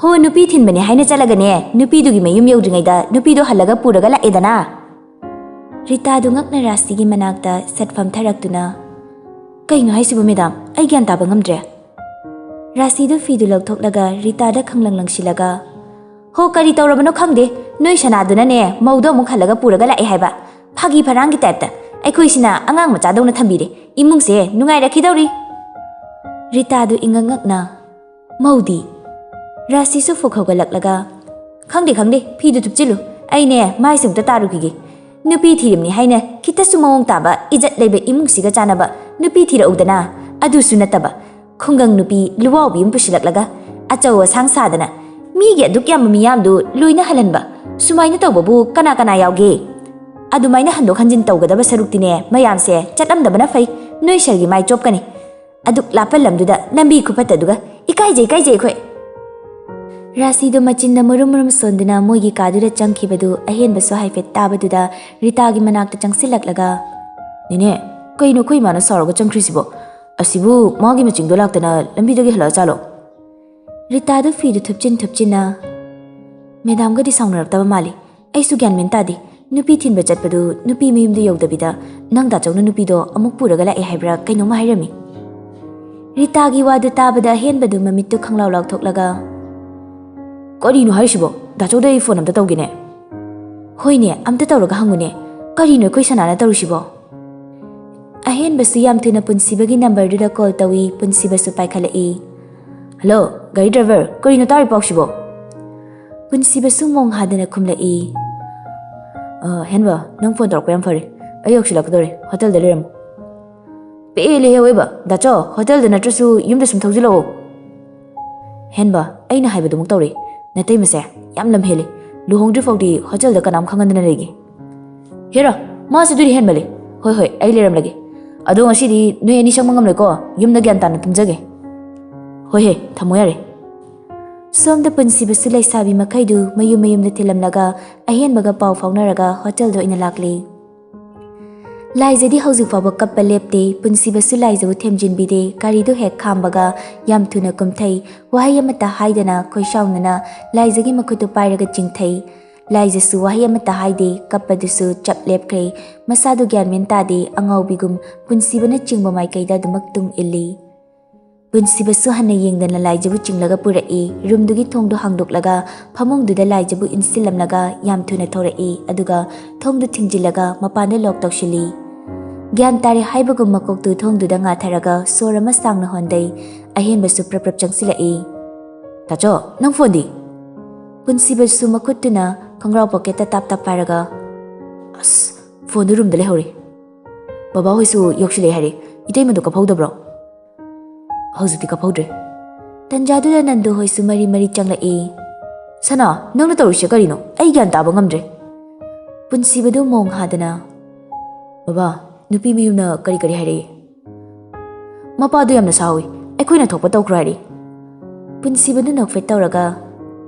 "ꯍꯣ, ꯅꯨꯄꯤ ꯊꯤꯟꯕꯅꯦ ꯍꯥꯏꯅ ꯆꯠꯂꯒꯅꯦ, ꯅꯨꯄꯤꯗꯨꯒꯤ ꯃꯌꯨꯝ ꯌꯧꯗ꯭ꯔꯤꯉꯩꯗ ꯅꯨꯄꯤꯗꯣ ꯍꯜꯂꯒ ꯄꯨꯔꯒ ꯂꯥꯛꯑꯦꯗꯅ?" ꯔꯤꯇꯥꯗꯨ ꯉꯛꯅ ꯔꯥꯁꯤꯒꯤ ꯃꯅꯥꯛꯇ ꯁꯠ ꯐꯝꯊꯔꯛꯇꯨꯅ, "ꯀꯩꯅꯣ ꯍꯥꯏꯁꯤꯕꯨ ꯃꯦꯗꯥꯝ? ꯑꯩ ꯒ꯭ꯌꯥꯟ ꯇꯥꯕ ꯉꯝꯗ꯭ꯔꯦ꯫" ꯔꯥꯁꯤꯗꯨ ꯐꯤꯗꯨ ꯂꯧꯊꯣꯛꯂꯒ ꯔꯤꯇꯥꯗ ꯈꯪꯂꯪ ꯂꯪꯁꯤꯜꯂꯒ, "ꯍꯣ, ꯀꯔꯤ ꯇꯧꯔꯕꯅꯣ ꯈꯪꯗꯦ, ꯅꯣꯏ ꯁꯅꯥꯗꯨꯅꯅꯦ ꯃꯧꯗꯣ ꯑꯃꯨꯛ ꯍꯜꯂꯒ ꯄꯨꯔꯒ ꯂꯥꯛꯑꯦ ꯍꯥꯏꯕ꯫ ꯐꯥꯒꯤ ꯐꯔꯥꯡꯒꯤ ꯇꯥꯏꯞꯇ꯫ ꯑꯩꯈꯣꯏꯁꯤꯅ ꯑꯉꯥꯡ ꯃꯆꯥꯗꯧꯅ ꯊꯝꯕꯤꯔꯦ꯫ ꯏꯃꯨꯡꯁꯦ ꯅꯨꯡꯉꯥꯏꯔꯛꯈꯤꯗꯧꯔꯤ꯫" ꯔꯤꯇꯥꯗꯨ ꯏꯉꯛ ꯉꯛꯅ, "ꯃꯧꯗꯤ?" ꯔꯥꯁꯤꯁꯨ ꯐꯨꯛ ꯍꯧꯒꯠꯂꯛꯂꯒ, "ꯈꯪꯗꯦ, ꯈꯪꯗꯦ, ꯐꯤꯗꯨ ꯊꯨꯞꯆꯤꯜꯂꯨ꯫ ꯑꯩꯅꯦ ꯃꯥꯏꯁꯨ ꯑꯝꯇ ꯇꯥꯔꯨꯈꯤꯒꯦ꯫ ꯅꯨꯄꯤ ꯊꯤꯔꯤꯕꯅꯤ ꯍꯥꯏꯅ ꯈꯤꯇꯁꯨ ꯃꯑꯣꯡ ꯇꯥꯕ, ꯏꯖꯠ ꯂꯩꯕ ꯏꯃꯨꯡꯁꯤꯒ ꯆꯥꯟꯅꯕ ꯅꯨꯄꯤ ꯊꯤꯔꯛꯎꯗꯅ꯫ ꯑꯗꯨꯁꯨ ꯅꯠꯇꯕ, ꯈꯨꯡꯒꯪ ꯅꯨꯄꯤ ꯂꯨꯋꯥꯎꯕꯤ ꯑꯃ ꯄꯨꯁꯤꯜꯂꯛꯂꯒ, ꯑꯆꯧ ꯑꯁꯥꯡ ꯁꯥꯗꯅ, ꯃꯤꯒꯤ ꯑꯗꯨꯛ ꯌꯥꯝꯕ ꯃꯤꯌꯥꯝꯗꯨ ꯂꯣꯏꯅ ꯍꯜꯍꯟꯕ꯫ ꯁꯨꯃꯥꯏꯅ ꯇꯧꯕꯕꯨ ꯀꯅꯥ ꯀꯅꯥ ꯌꯥꯎꯒꯦ? ꯑꯗꯨꯃꯥꯏꯅ ꯍꯟꯗꯣꯛ ꯍꯟꯖꯤꯟ ꯇꯧꯒꯗꯕ ꯁꯔꯨꯛꯇꯤꯅꯦ, ꯃꯌꯥꯝꯁꯦ ꯆꯠꯂꯝꯗꯕꯅ ꯐꯩ꯫ ꯅꯣꯏ ꯁꯔꯒꯤ ꯃꯥꯏ ꯆꯣꯞꯀꯅꯤ꯫ ꯑꯗꯨꯛ ꯂꯥꯞꯄ ꯂꯝꯗꯨꯗ ꯂꯝꯕꯤ ꯈꯨꯐꯠꯇꯗꯨꯒ꯫ ꯏꯀꯥꯏꯖꯩ, ꯏꯀꯥꯏꯖꯩ ꯑꯩꯈꯣꯏ꯫" ꯔꯥꯁꯤꯗꯨ ꯃꯆꯤꯟꯗ ꯃꯨꯔꯨꯝ ꯃꯨꯔꯨꯝ ꯁꯣꯟꯗꯨꯅ ꯃꯣꯏꯒꯤ ꯀꯥꯗꯨꯗ ꯆꯪꯈꯤꯕꯗꯨ ꯑꯍꯦꯟꯕꯁꯨ ꯍꯥꯏꯐꯦꯠ ꯇꯥꯕꯗꯨꯗ ꯔꯤꯇꯥꯒꯤ ꯃꯅꯥꯛꯇ ꯆꯪꯁꯤꯜꯂꯛꯂꯒ, "ꯅꯦꯅꯦ, ꯀꯩꯅꯣ ꯑꯩꯈꯣꯏ ꯏꯃꯥꯅ ꯁꯥꯎꯔꯒ ꯆꯪꯈ꯭ꯔꯤꯁꯤꯕꯣ? ꯑꯁꯤꯕꯨ ꯃꯥꯒꯤ ꯃꯆꯤꯡꯗꯣ ꯂꯥꯛꯇꯅ ꯂꯝꯕꯤꯗꯒꯤ ꯍꯜꯂꯛꯑ ꯆꯥꯂꯣ?" ꯔꯤꯇꯥꯗꯨ ꯐꯤꯗꯨ ꯊꯨꯞꯆꯤꯟ ꯊꯨꯞꯆꯤꯟꯅ, "ꯃꯦꯗꯥꯝꯒꯗꯤ ꯁꯥꯎꯅꯔꯛꯇꯕ ꯃꯥꯜꯂꯤ꯫ ꯑꯩꯁꯨ ꯒ꯭ꯌꯥꯟ ꯃꯦꯟ ꯇꯥꯗꯦ꯫ ꯅꯨꯄꯤ ꯊꯤꯟꯕ ꯆꯠꯄꯗꯨ ꯅꯨꯄꯤ ꯃꯌꯨꯝꯗ ꯌꯧꯗꯕꯤꯗ ꯅꯪ ꯗꯥꯆꯧꯅ ꯅꯨꯄꯤꯗꯣ ꯑꯃꯨꯛ ꯄꯨꯔꯒ ꯂꯥꯛꯑꯦ ꯍꯥꯏꯕ꯭ꯔꯥ ꯀꯩꯅꯣꯝꯃ ꯍꯥꯏꯔꯝꯃꯤ꯫" ꯔꯤꯇꯥꯒꯤ ꯋꯥꯗꯨ ꯇꯥꯕꯗ ꯑꯍꯦꯟꯕꯗꯨ ꯃꯃꯤꯠꯇꯨ ꯈꯪꯂꯥꯎ ꯂꯥꯎꯊꯣꯛꯂꯒ, "ꯀꯔꯤꯅꯣ ꯍꯥꯏꯁꯤꯕꯣ? ꯗꯥꯆꯧꯗ ꯑꯩ ꯐꯣꯟ ꯑꯝꯇ ꯇꯧꯒꯦꯅꯦ꯫" "ꯍꯣꯏꯅꯦ, ꯑꯝꯇ ꯇꯧꯔꯒ ꯍꯪꯉꯨꯅꯦ꯫ ꯀꯔꯤꯅꯣ ꯑꯩꯈꯣꯏ ꯁꯅꯥꯅ ꯇꯧꯔꯤꯁꯤꯕꯣ?" ꯑꯍꯦꯟꯕꯁꯨ ꯌꯥꯝ ꯊꯨꯅ ꯄꯨꯟꯁꯤꯕꯒꯤ ꯅꯝꯕꯔꯗꯨꯗ ꯀꯣꯜ ꯇꯧꯏ꯫ ꯄꯨꯟꯁꯤꯕꯁꯨ ꯄꯥꯏꯈꯠꯂꯛꯏ꯫ "ꯍꯜꯂꯣ, ꯒꯥꯔꯤ ꯗ꯭ꯔꯥꯏꯚꯔ, ꯀꯔꯤꯅꯣ ꯇꯥꯔꯤ ꯄꯥꯎꯁꯤꯕꯣ?" ꯄꯨꯟꯁꯤꯕꯁꯨ ꯃꯣꯡ ꯍꯥꯗꯅ ꯈꯨꯝꯂꯛꯏ꯫ "ꯑ, ꯍꯦꯟꯕ, ꯅꯪ ꯐꯣꯟ ꯇꯧꯔꯛꯄ ꯌꯥꯝ ꯐꯔꯦ꯫ ꯑꯩ ꯌꯧꯁꯤꯜꯂꯛꯀꯗꯧꯔꯦ, ꯍꯣꯇꯦꯜꯗ ꯂꯩꯔꯝꯃꯨ꯫" "ꯄꯦꯜꯂꯦꯍꯦ ꯑꯑꯣꯏꯕ, ꯗꯥꯆꯧ, ꯍꯣꯇꯦꯜꯗ ꯅꯠꯇ꯭ꯔꯁꯨ ꯌꯨꯝꯗ ꯁꯨꯝ ꯊꯧꯖꯤꯜꯂꯛꯑꯣ꯫" "ꯍꯦꯟꯕ, ꯑꯩꯅ ꯍꯥꯏꯕꯗꯨꯃꯛ ꯇꯧꯔꯦ꯫ ꯅꯇꯩꯃꯁꯦ ꯌꯥꯝ ꯂꯝꯍꯦꯜꯂꯤ꯫ ꯂꯨꯍꯣꯡꯗ꯭ꯔꯤ ꯐꯥꯎꯗꯤ ꯍꯣꯇꯦꯜꯗ ꯀꯅꯥꯝ ꯈꯪꯍꯟꯗꯅ ꯂꯩꯒꯦ꯫" "ꯍꯦꯔꯥ, ꯃꯥꯁꯨ ꯑꯗꯨꯗꯤ ꯍꯦꯟꯃꯜꯂꯤ꯫ ꯍꯣꯏ, ꯍꯣꯏ, ꯑꯩ ꯂꯩꯔꯝꯂꯒꯦ꯫ ꯑꯗꯣ ꯉꯁꯤꯗꯤ ꯅꯣꯏ ꯑꯅꯤ ꯆꯪꯕ ꯉꯝꯂꯣꯏꯀꯣ, ꯌꯨꯝꯗ ꯒ꯭ꯌꯥꯟ ꯇꯥꯅ ꯇꯨꯝꯖꯒꯦ꯫" "ꯍꯣꯏ ꯍꯦ, ꯊꯝꯃꯣ ꯌꯥꯔꯦ꯫" ꯁꯣꯝꯗ ꯄꯨꯟꯁꯤꯕꯁꯨ ꯂꯩꯁꯥꯕꯤ ꯃꯈꯩꯗꯨ ꯃꯌꯨꯝ ꯃꯌꯨꯝꯗ ꯊꯤꯜꯂꯝꯂꯒ ꯑꯍꯦꯟꯕꯒ ꯄꯥꯎ ꯐꯥꯎꯅꯔꯒ ꯍꯣꯇꯦꯜꯗ ꯑꯣꯏꯅ ꯂꯥꯛꯂꯤ꯫ ꯂꯥꯏꯖꯗꯤ ꯍꯧꯖꯤꯛ ꯐꯥꯎꯕ ꯀꯞꯄ ꯂꯦꯞꯇꯦ꯫ ꯄꯨꯟꯁꯤꯕꯁꯨ ꯂꯥꯏꯖꯕꯨ ꯊꯦꯝꯖꯤꯟꯕꯤꯗꯦ꯫ ꯒꯥꯔꯤꯗꯨ ꯍꯦꯛ ꯈꯥꯝꯕꯒ ꯌꯥꯝ ꯊꯨꯅ ꯀꯨꯝꯊꯩ꯫ ꯋꯥꯍꯩ ꯑꯃꯠꯇ ꯍꯥꯏꯗꯅ ꯈꯣꯏꯁꯥꯎꯅꯅ ꯂꯥꯏꯖꯒꯤ ꯃꯈꯨꯠꯇꯨ ꯄꯥꯏꯔꯒ ꯆꯤꯡꯊꯩ꯫ ꯂꯥꯏꯖꯁꯨ ꯋꯥꯍꯩ ꯑꯃꯠꯇ ꯍꯥꯏꯗꯦ꯫ ꯀꯞꯄꯗꯨꯁꯨ ꯆꯞ ꯂꯦꯞꯈ꯭ꯔꯦ꯫ ꯃꯁꯥꯗꯨ ꯒ꯭ꯌꯥꯟ ꯃꯦꯟ ꯇꯥꯗꯦ꯫ ꯑꯉꯥꯎꯕꯤꯒꯨꯝ ꯄꯨꯟꯁꯤꯕꯅ ꯆꯤꯡꯕ ꯃꯥꯏꯀꯩꯗ ꯑꯗꯨꯃꯛ ꯇꯨꯡ ꯏꯜꯂꯤ꯫ ꯄꯨꯟꯁꯤꯕꯁꯨ ꯍꯟꯅ ꯌꯦꯡꯗꯅ ꯂꯥꯏꯖꯕꯨ ꯆꯤꯡꯂꯒ ꯄꯨꯔꯛꯏ꯫ ꯔꯨꯝꯗꯨꯒꯤ ꯊꯣꯡꯗꯨ ꯍꯥꯡꯗꯣꯛꯂꯒ ꯐꯃꯨꯡꯗꯨꯗ ꯂꯥꯏꯖꯕꯨ ꯏꯟꯁꯤꯜꯂꯝꯂꯒ ꯌꯥꯝ ꯊꯨꯅ ꯊꯣꯔꯛꯏ꯫ ꯑꯗꯨꯒ ꯊꯣꯡꯗꯨ ꯊꯤꯡꯖꯤꯜꯂꯒ ꯃꯄꯥꯟꯗ ꯂꯣꯛ ꯇꯧꯁꯤꯜꯂꯤ꯫ ꯒ꯭ꯌꯥꯟ ꯇꯥꯔꯦ ꯍꯥꯏꯕꯒꯨꯝ ꯃꯀꯣꯛꯇꯨ ꯊꯣꯡꯗꯨꯗ ꯉꯥꯊꯔꯒ ꯁꯣꯔ ꯑꯃ ꯁꯥꯡꯅ ꯍꯣꯟꯗꯩ꯫ ꯑꯍꯦꯟꯕꯁꯨ ꯄ꯭ꯔꯞ ꯄ꯭ꯔꯞ ꯆꯪꯁꯤꯜꯂꯛꯏ꯫ "ꯇꯥꯆꯧ, ꯅꯪ ꯐꯣꯟꯗꯤ?" ꯄꯨꯟꯁꯤꯕꯁꯨ ꯃꯈꯨꯠꯇꯨꯅ ꯈꯣꯡꯒ꯭ꯔꯥꯎ ꯄꯣꯀꯦꯠꯇ ꯇꯥꯞ ꯇꯥꯞ ꯄꯥꯏꯔꯒ, "ꯑꯁ, ꯐꯣꯟꯗꯨ ꯔꯨꯝꯗ ꯂꯩꯍꯧꯔꯦ꯫ ꯕꯕꯥ ꯍꯣꯏꯁꯨ ꯌꯧꯁꯤꯜꯂꯛꯑꯦ ꯍꯥꯏꯔꯦ꯫ ꯏꯇꯩꯃꯗꯨ ꯀꯞꯍꯧꯗꯕ꯭ꯔꯣ?" "ꯍꯧꯖꯤꯛꯇꯤ ꯀꯞꯍꯧꯗ꯭ꯔꯦ꯫" ꯇꯟꯖꯥꯗꯨꯗ ꯅꯟꯗꯨ ꯍꯣꯏꯁꯨ ꯃꯔꯤ ꯃꯔꯤ ꯆꯪꯂꯛꯏ꯫ "ꯁꯅꯥ, ꯅꯪꯅ ꯇꯧꯔꯤꯁꯦ ꯀꯔꯤꯅꯣ? ꯑꯩ ꯒ꯭ꯌꯥꯟ ꯇꯥꯕ ꯉꯝꯗ꯭ꯔꯦ꯫" ꯄꯨꯟꯁꯤꯕꯗꯨ ꯃꯣꯡ ꯍꯥꯗꯅ, "ꯕꯕꯥ, ꯅꯨꯄꯤ ꯃꯌꯨꯝꯅ ꯀꯔꯤ ꯀꯔꯤ ꯍꯥꯏꯔꯛꯏ?" "ꯃꯄꯥꯗꯨ ꯌꯥꯝꯅ ꯁꯥꯎꯏ꯫ ꯑꯩꯈꯣꯏꯅ ꯊꯣꯛꯄ ꯇꯧꯈ꯭ꯔꯣ ꯍꯥꯏꯔꯤ꯫" ꯄꯨꯟꯁꯤꯕꯗꯨ ꯅꯣꯛꯐꯦꯠ ꯇꯧꯔꯒ,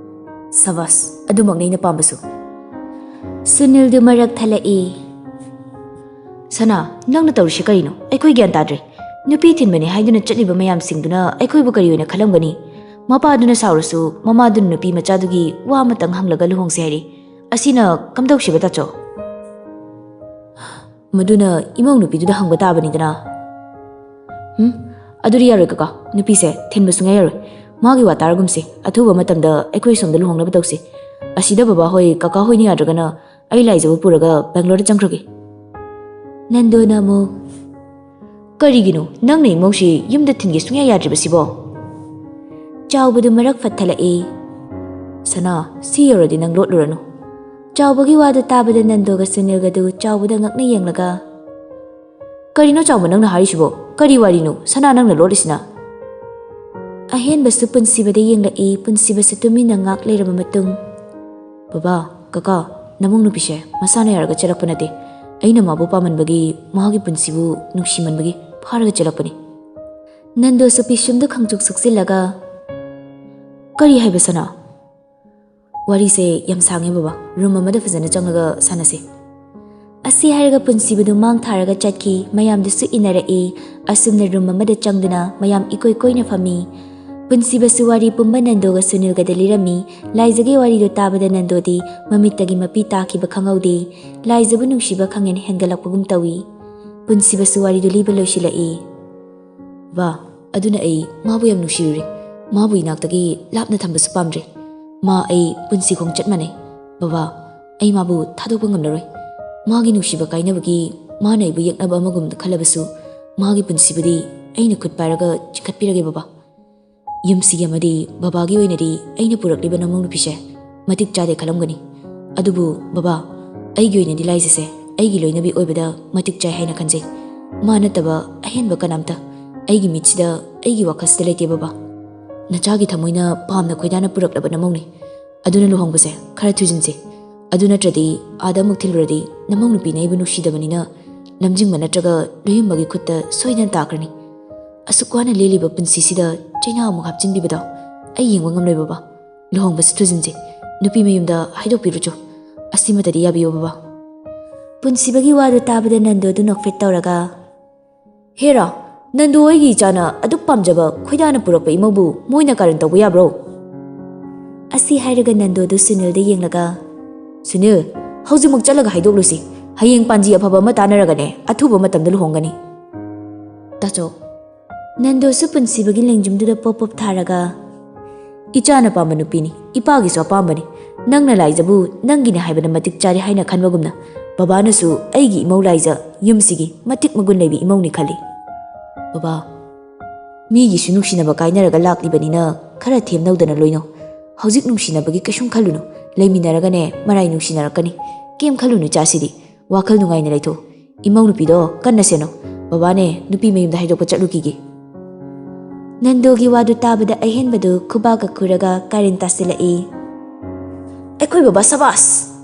"ꯁꯕꯥꯁ, ꯑꯗꯨꯃꯛꯅꯤ ꯑꯩꯅ ꯄꯥꯝꯕꯁꯨ꯫" ꯁꯨꯅꯤꯜꯗꯨ ꯃꯔꯛ ꯊꯠꯂꯛꯏ꯫ "ꯁꯅꯥ, ꯅꯪꯅ ꯇꯧꯔꯤꯁꯤ ꯀꯔꯤꯅꯣ? ꯑꯩꯈꯣꯏ ꯒ꯭ꯌꯥꯟ ꯇꯥꯗ꯭ꯔꯦ꯫ ꯅꯨꯄꯤ ꯊꯤꯟꯕꯅꯤ ꯍꯥꯏꯗꯨꯅ ꯆꯠꯂꯤꯕ ꯃꯌꯥꯝꯁꯤꯡꯗꯨꯅ ꯑꯩꯈꯣꯏꯕꯨ ꯀꯔꯤ ꯑꯣꯏꯅ ꯈꯜꯂꯝꯒꯅꯤ? ꯃꯄꯥꯗꯨꯅ ꯁꯥꯎꯔꯁꯨ ꯃꯃꯥꯗꯨꯅ ꯅꯨꯄꯤ ꯃꯆꯥꯗꯨꯒꯤ ꯋꯥ ꯑꯃꯇꯪ ꯍꯪꯂꯒ ꯂꯨꯍꯣꯡꯁꯦ ꯍꯥꯏꯔꯤ꯫ ꯑꯁꯤꯅ ꯀꯝꯗꯧꯁꯦꯕ, ꯇꯥꯆꯧ?" "ꯃꯗꯨꯅ ꯏꯃꯧ ꯅꯨꯄꯤꯗꯨꯗ ꯍꯪꯕ ꯇꯥꯕꯅꯤꯗꯅ꯫" "ꯍꯨꯝ? ꯑꯗꯨꯗꯤ ꯌꯥꯔꯣꯏ ꯀꯀꯥ, ꯅꯨꯄꯤꯁꯦ ꯊꯤꯟꯕ ꯁꯨꯡꯌꯥ ꯌꯥꯔꯣꯏ꯫ ꯃꯥꯒꯤ ꯋꯥ ꯇꯥꯔꯒꯨꯝꯁꯤ, ꯑꯊꯨꯕ ꯃꯇꯝꯗ ꯑꯩꯈꯣꯏ ꯁꯣꯝꯗ ꯂꯨꯍꯣꯡꯅꯕ ꯇꯧꯁꯤ꯫ ꯑꯁꯤꯗ ꯕꯕꯥ ꯍꯣꯏ, ꯀꯀꯥ ꯍꯣꯏꯅ ꯌꯥꯗ꯭ꯔꯒꯅ ꯑꯩ ꯂꯥꯏꯖꯕꯨ ꯄꯨꯔꯒ ꯕꯦꯡꯒ꯭ꯂꯣꯔꯗ ꯆꯪꯈ꯭ꯔꯒꯦ꯫" ꯅꯟꯗꯨꯅ ꯑꯃꯨꯛ, "ꯀꯔꯤꯒꯤꯅꯣ ꯅꯪꯅ ꯏꯃꯧꯁꯤ ꯌꯨꯝꯗ ꯊꯤꯟꯒꯦ ꯁꯨꯡꯌꯥ ꯌꯥꯗ꯭ꯔꯤꯕꯁꯤꯕꯣ?" ꯆꯥꯎꯕꯗꯨ ꯃꯔꯛ ꯐꯠꯊꯠꯂꯛꯏ꯫ "ꯁꯅꯥ, ꯁꯤ ꯌꯧꯔꯗꯤ ꯅꯪ ꯂꯣꯠꯂꯨꯔꯅꯨ꯫" ꯆꯥꯎꯕꯒꯤ ꯋꯥꯗꯨ ꯇꯥꯕꯗ ꯅꯟꯗꯨꯒ ꯁꯨꯅꯤꯜꯒꯗꯨ ꯆꯥꯎꯕꯗ ꯉꯛꯅ ꯌꯦꯡꯂꯒ, "ꯀꯔꯤꯅꯣ ꯆꯥꯎꯕ ꯅꯪꯅ ꯍꯥꯏꯔꯤꯁꯤꯕꯣ? ꯀꯔꯤ ꯋꯥꯔꯤꯅꯣ ꯁꯅꯥ ꯅꯪꯅ ꯂꯣꯠꯂꯤꯁꯤꯅ?" ꯑꯍꯦꯟꯕꯁꯨ ꯄꯨꯟꯁꯤꯕꯗ ꯌꯦꯡꯂꯛꯏ꯫ ꯄꯨꯟꯁꯤꯕꯁꯨ ꯇꯨꯃꯤꯟꯅ ꯉꯥꯛ ꯂꯩꯔꯕ ꯃꯇꯨꯡ, "ꯕꯕꯥ, ꯀꯀꯥ, ꯅꯃꯧ ꯅꯨꯄꯤꯁꯦ ꯃꯁꯥꯅ ꯌꯥꯔꯒ ꯆꯦꯜꯂꯛꯄ ꯅꯠꯇꯦ꯫ ꯑꯩꯅ ꯃꯥꯕꯨ ꯄꯥꯝꯃꯟꯕꯒꯤ, ꯃꯍꯥꯛꯀꯤ ꯄꯨꯟꯁꯤꯕꯨ ꯅꯨꯡꯁꯤꯃꯟꯕꯒꯤ ꯐꯥꯔꯒ ꯆꯦꯜꯂꯛꯄꯅꯤ꯫" ꯅꯟꯗꯨꯁꯨ ꯄꯤꯁꯨꯝꯗꯨ ꯈꯪꯆꯨꯛ ꯁꯨꯛꯆꯤꯜꯂꯒ, ꯀꯔꯤ ꯍꯥꯏꯕ ꯁꯅꯥ? ꯋꯥꯔꯤꯁꯦ ꯌꯥꯝ ꯁꯥꯡꯉꯦ ꯕꯕꯥ, ꯔꯨꯝ ꯑꯃꯗ ꯐꯖꯅ ꯆꯪꯂꯒ ꯁꯥꯟꯅꯁꯤ꯫ ꯑꯁꯤ ꯍꯥꯏꯔꯒ ꯄꯨꯟꯁꯤꯕꯗꯨ ꯃꯥꯡ ꯊꯥꯔꯒ ꯆꯠꯈꯤ꯫ ꯃꯌꯥꯝꯗꯨꯁꯨ ꯏꯟꯅꯔꯛꯏ꯫ ꯑꯁꯨꯝꯅ ꯔꯨꯝ ꯑꯃꯗ ꯆꯪꯗꯨꯅ ꯃꯌꯥꯝ ꯏꯀꯣꯏ ꯀꯣꯏꯅ ꯐꯝꯃꯤ꯫ ꯄꯨꯟꯁꯤꯕꯁꯨ ꯋꯥꯔꯤ ꯄꯨꯝꯕ ꯅꯟꯗꯣꯒ ꯁꯨꯅꯤꯜꯒꯗ ꯂꯤꯔꯝꯃꯤ꯫ ꯂꯥꯏꯖꯒꯤ ꯋꯥꯔꯤꯗꯨ ꯇꯥꯕꯗ ꯅꯟꯗꯣꯗꯤ ꯃꯃꯤꯠꯇꯒꯤ ꯃꯄꯤ ꯇꯥꯈꯤꯕ ꯈꯪꯍꯧꯗꯦ꯫ ꯂꯥꯏꯖꯕꯨ ꯅꯨꯡꯁꯤꯕ ꯈꯪꯍꯦꯟ ꯍꯦꯟꯒꯠꯂꯛꯄꯒꯨꯝ ꯇꯧꯏ꯫ ꯄꯨꯟꯁꯤꯕꯁꯨ ꯋꯥꯔꯤꯗꯨ ꯂꯤꯕ ꯂꯣꯏꯁꯤꯜꯂꯛꯏ꯫ ꯕꯥ, ꯑꯗꯨꯅ ꯑꯩ ꯃꯥꯕꯨ ꯌꯥꯝ ꯅꯨꯡꯁꯤꯔꯨꯔꯦ꯫ ꯃꯥꯕꯨ ꯏꯅꯥꯛꯇꯒꯤ ꯂꯥꯞꯅ ꯊꯝꯕꯁꯨ ꯄꯥꯝꯗ꯭ꯔꯦ꯫ ꯃꯥ ꯑꯩ ꯄꯨꯟꯁꯤ ꯈꯣꯡꯆꯠ ꯃꯥꯟꯅꯩ꯫ ꯕꯕꯥ, ꯑꯩ ꯃꯥꯕꯨ ꯊꯥꯗꯣꯛꯄ ꯉꯝꯂꯔꯣꯏ꯫ ꯃꯥꯒꯤ ꯅꯨꯡꯁꯤꯕ ꯀꯥꯏꯅꯕꯒꯤ ꯃꯥꯅ ꯑꯩꯕꯨ ꯌꯦꯛꯅꯕ ꯑꯃꯒꯨꯝ ꯈꯜꯂꯕꯁꯨ, ꯃꯥꯒꯤ ꯄꯨꯟꯁꯤꯕꯨꯗꯤ ꯑꯩꯅ ꯈꯨꯠ ꯄꯥꯏꯔꯒ ꯆꯤꯡꯈꯠꯄꯤꯔꯒꯦ ꯕꯕꯥ꯫ ꯌꯨꯝꯁꯤꯒꯤ ꯑꯃꯗꯤ ꯕꯕꯥꯒꯤ ꯑꯣꯏꯅꯗꯤ ꯑꯩꯅ ꯄꯨꯔꯛꯂꯤꯕ ꯅꯃꯧ ꯅꯨꯄꯤꯁꯦ ꯃꯇꯤꯛ ꯆꯥꯗꯦ ꯈꯜꯂꯝꯒꯅꯤ꯫ ꯑꯗꯨꯕꯨ ꯕꯕꯥ, ꯑꯩꯒꯤ ꯑꯣꯏꯅꯗꯤ ꯂꯥꯏꯖꯁꯦ ꯑꯩꯒꯤ ꯂꯣꯏꯅꯕꯤ ꯑꯣꯏꯕꯗ ꯃꯇꯤꯛ ꯆꯥꯏ ꯍꯥꯏꯅ ꯈꯟꯖꯩ꯫ ꯃꯥ ꯅꯠꯇꯕ ꯑꯍꯦꯟꯕ ꯀꯅꯥꯝꯇ ꯑꯩꯒꯤ ꯃꯤꯠꯁꯤꯗ, ꯑꯩꯒꯤ ꯋꯥꯈꯜꯁꯤꯗ ꯂꯩꯇꯦ ꯕꯕꯥ꯫ ꯅꯆꯥꯒꯤ ꯊꯃꯣꯏꯅ ꯄꯥꯝꯅ ꯈꯣꯏꯗꯥꯅ ꯄꯨꯔꯛꯂꯕ ꯅꯃꯧꯅꯤ꯫ ꯑꯗꯨꯅ ꯂꯨꯍꯣꯡꯕꯁꯦ ꯈꯔ ꯊꯨꯖꯤꯟꯁꯦ꯫ ꯑꯗꯨ ꯅꯠꯇ꯭ꯔꯗꯤ ꯑꯥꯗ ꯑꯃꯨꯛ ꯊꯤꯜꯂꯨꯔꯗꯤ ꯅꯃꯧ ꯅꯨꯄꯤꯅ ꯑꯩꯕꯨ ꯅꯨꯡꯁꯤꯗꯕꯅꯤꯅ ꯂꯝꯖꯤꯡꯕ ꯅꯠꯇ꯭ꯔꯒ ꯂꯨꯍꯤꯡꯕꯒꯤ ꯈꯨꯠꯇ ꯁꯣꯏꯗꯅ ꯇꯥꯈ꯭ꯔꯅꯤ꯫ ꯑꯁꯨꯛ ꯋꯥꯅ ꯂꯦꯜꯂꯤꯕ ꯄꯨꯟꯁꯤꯁꯤꯗ ꯆꯩꯅꯥ ꯑꯃꯨꯛ ꯍꯥꯞꯆꯤꯟꯕꯤꯕꯗꯣ ꯑꯩ ꯌꯦꯡꯕ ꯉꯝꯂꯣꯏ ꯕꯕꯥ꯫ ꯂꯨꯍꯣꯡꯕꯁꯤ ꯊꯨꯖꯤꯟꯁꯦ꯫ ꯅꯨꯄꯤ ꯃꯌꯨꯝꯗ ꯍꯥꯏꯗꯣꯛꯄꯤꯔꯨꯆꯣ꯫ ꯑꯁꯤꯃꯇꯗꯤ ꯌꯥꯕꯤꯌꯨ ꯕꯕꯥ꯫ ꯄꯨꯟꯁꯤꯕꯒꯤ ꯋꯥꯗꯨ ꯇꯥꯕꯗ ꯅꯟꯗꯣꯗꯨ ꯅꯣꯛꯐꯦꯠ ꯇꯧꯔꯒ, "ꯍꯦꯔꯥ, ꯅꯟꯗꯣ ꯑꯩꯒꯤ ꯏꯆꯥꯅ ꯑꯗꯨꯛ ꯄꯥꯝꯖꯕ ꯈꯣꯏꯗꯥꯅ ꯄꯨꯔꯛꯄ ꯏꯃꯧꯕꯨ ꯃꯣꯏꯅ ꯀꯥꯔꯟ ꯇꯧꯕ ꯌꯥꯕ꯭ꯔꯣ?" ꯑꯁꯤ ꯍꯥꯏꯔꯒ ꯅꯟꯗꯣꯗꯨ ꯁꯨꯅꯤꯜꯗ ꯌꯦꯡꯂꯒ, "ꯁꯨꯅꯤꯜ, ꯍꯧꯖꯤꯛꯃꯛ ꯆꯠꯂꯒ ꯍꯥꯏꯗꯣꯛꯂꯨꯁꯤ꯫ ꯍꯌꯦꯡ ꯄꯥꯟꯖꯤ ꯑꯐꯕ ꯑꯃ ꯇꯥꯟꯅꯔꯒꯅꯦ ꯑꯊꯨꯕ ꯃꯇꯝꯗ ꯂꯨꯍꯣꯡꯒꯅꯤ꯫" ꯇꯥꯆꯧ꯫ ꯅꯟꯗꯣꯁꯨ ꯄꯨꯟꯁꯤꯕꯒꯤ ꯂꯦꯡꯖꯨꯝꯗꯨꯗ ꯄꯣꯞ ꯄꯣꯞ ꯊꯥꯔꯒ, "ꯏꯆꯥꯅ ꯄꯥꯝꯕ ꯅꯨꯄꯤꯅꯤ, ꯏꯄꯥꯒꯤꯁꯨ ꯑꯄꯥꯝꯕꯅꯤ꯫ ꯅꯪꯅ ꯂꯥꯏꯖꯕꯨ ꯅꯪꯒꯤꯅꯤ ꯍꯥꯏꯕꯗ ꯃꯇꯤꯛ ꯆꯥꯔꯦ ꯍꯥꯏꯅ ꯈꯟꯕꯒꯨꯝꯅ, ꯕꯕꯥꯅꯁꯨ ꯑꯩꯒꯤ ꯏꯃꯧ ꯂꯥꯏꯖ ꯌꯨꯝꯁꯤꯒꯤ ꯃꯇꯤꯛ ꯃꯒꯨꯟ ꯂꯩꯕꯤ ꯏꯃꯧꯅꯤ ꯈꯜꯂꯤ꯫" ꯕꯕꯥ, ꯃꯤꯒꯤꯁꯨ ꯅꯨꯡꯁꯤꯅꯕ ꯀꯥꯏꯅꯔꯒ ꯂꯥꯛꯂꯤꯕꯅꯤꯅ ꯈꯔ ꯊꯦꯝꯅꯧꯗꯅ ꯂꯣꯏꯅꯧ꯫ ꯍꯧꯖꯤꯛ ꯅꯨꯡꯁꯤꯅꯕꯒꯤ ꯀꯩꯁꯨꯝ ꯈꯜꯂꯨꯅꯨ꯫ ꯂꯩꯃꯤꯟꯅꯔꯒꯅꯦ ꯃꯔꯥꯏ ꯅꯨꯡꯁꯤꯅꯔꯛꯀꯅꯤ꯫ ꯀꯩꯝ ꯈꯜꯂꯨꯅꯨ ꯏꯆꯥꯁꯤꯗꯤ꯫ ꯋꯥꯈꯜ ꯅꯨꯡꯉꯥꯏꯅ ꯂꯩꯊꯣꯛꯎ꯫ ꯏꯃꯧ ꯅꯨꯄꯤꯗꯣ ꯀꯟꯅ ꯁꯦꯟꯅꯧ꯫ ꯕꯕꯥꯅꯦ ꯅꯨꯄꯤ ꯃꯌꯨꯝꯗ ꯍꯥꯏꯗꯣꯛꯄ ꯆꯠꯂꯨꯈꯤꯒꯦ꯫ ꯅꯟꯗꯣꯒꯤ ꯋꯥꯗꯨ ꯇꯥꯕꯗ ꯑꯍꯦꯟꯕꯗꯨ ꯈꯨꯕꯥꯛꯀ ꯈꯨꯔꯒ ꯀꯥꯔꯦꯟ ꯇꯥꯁꯤꯜꯂꯛꯏ꯫ "ꯑꯩꯈꯣꯏ ꯕꯕꯥ ꯁꯕꯥꯁ!"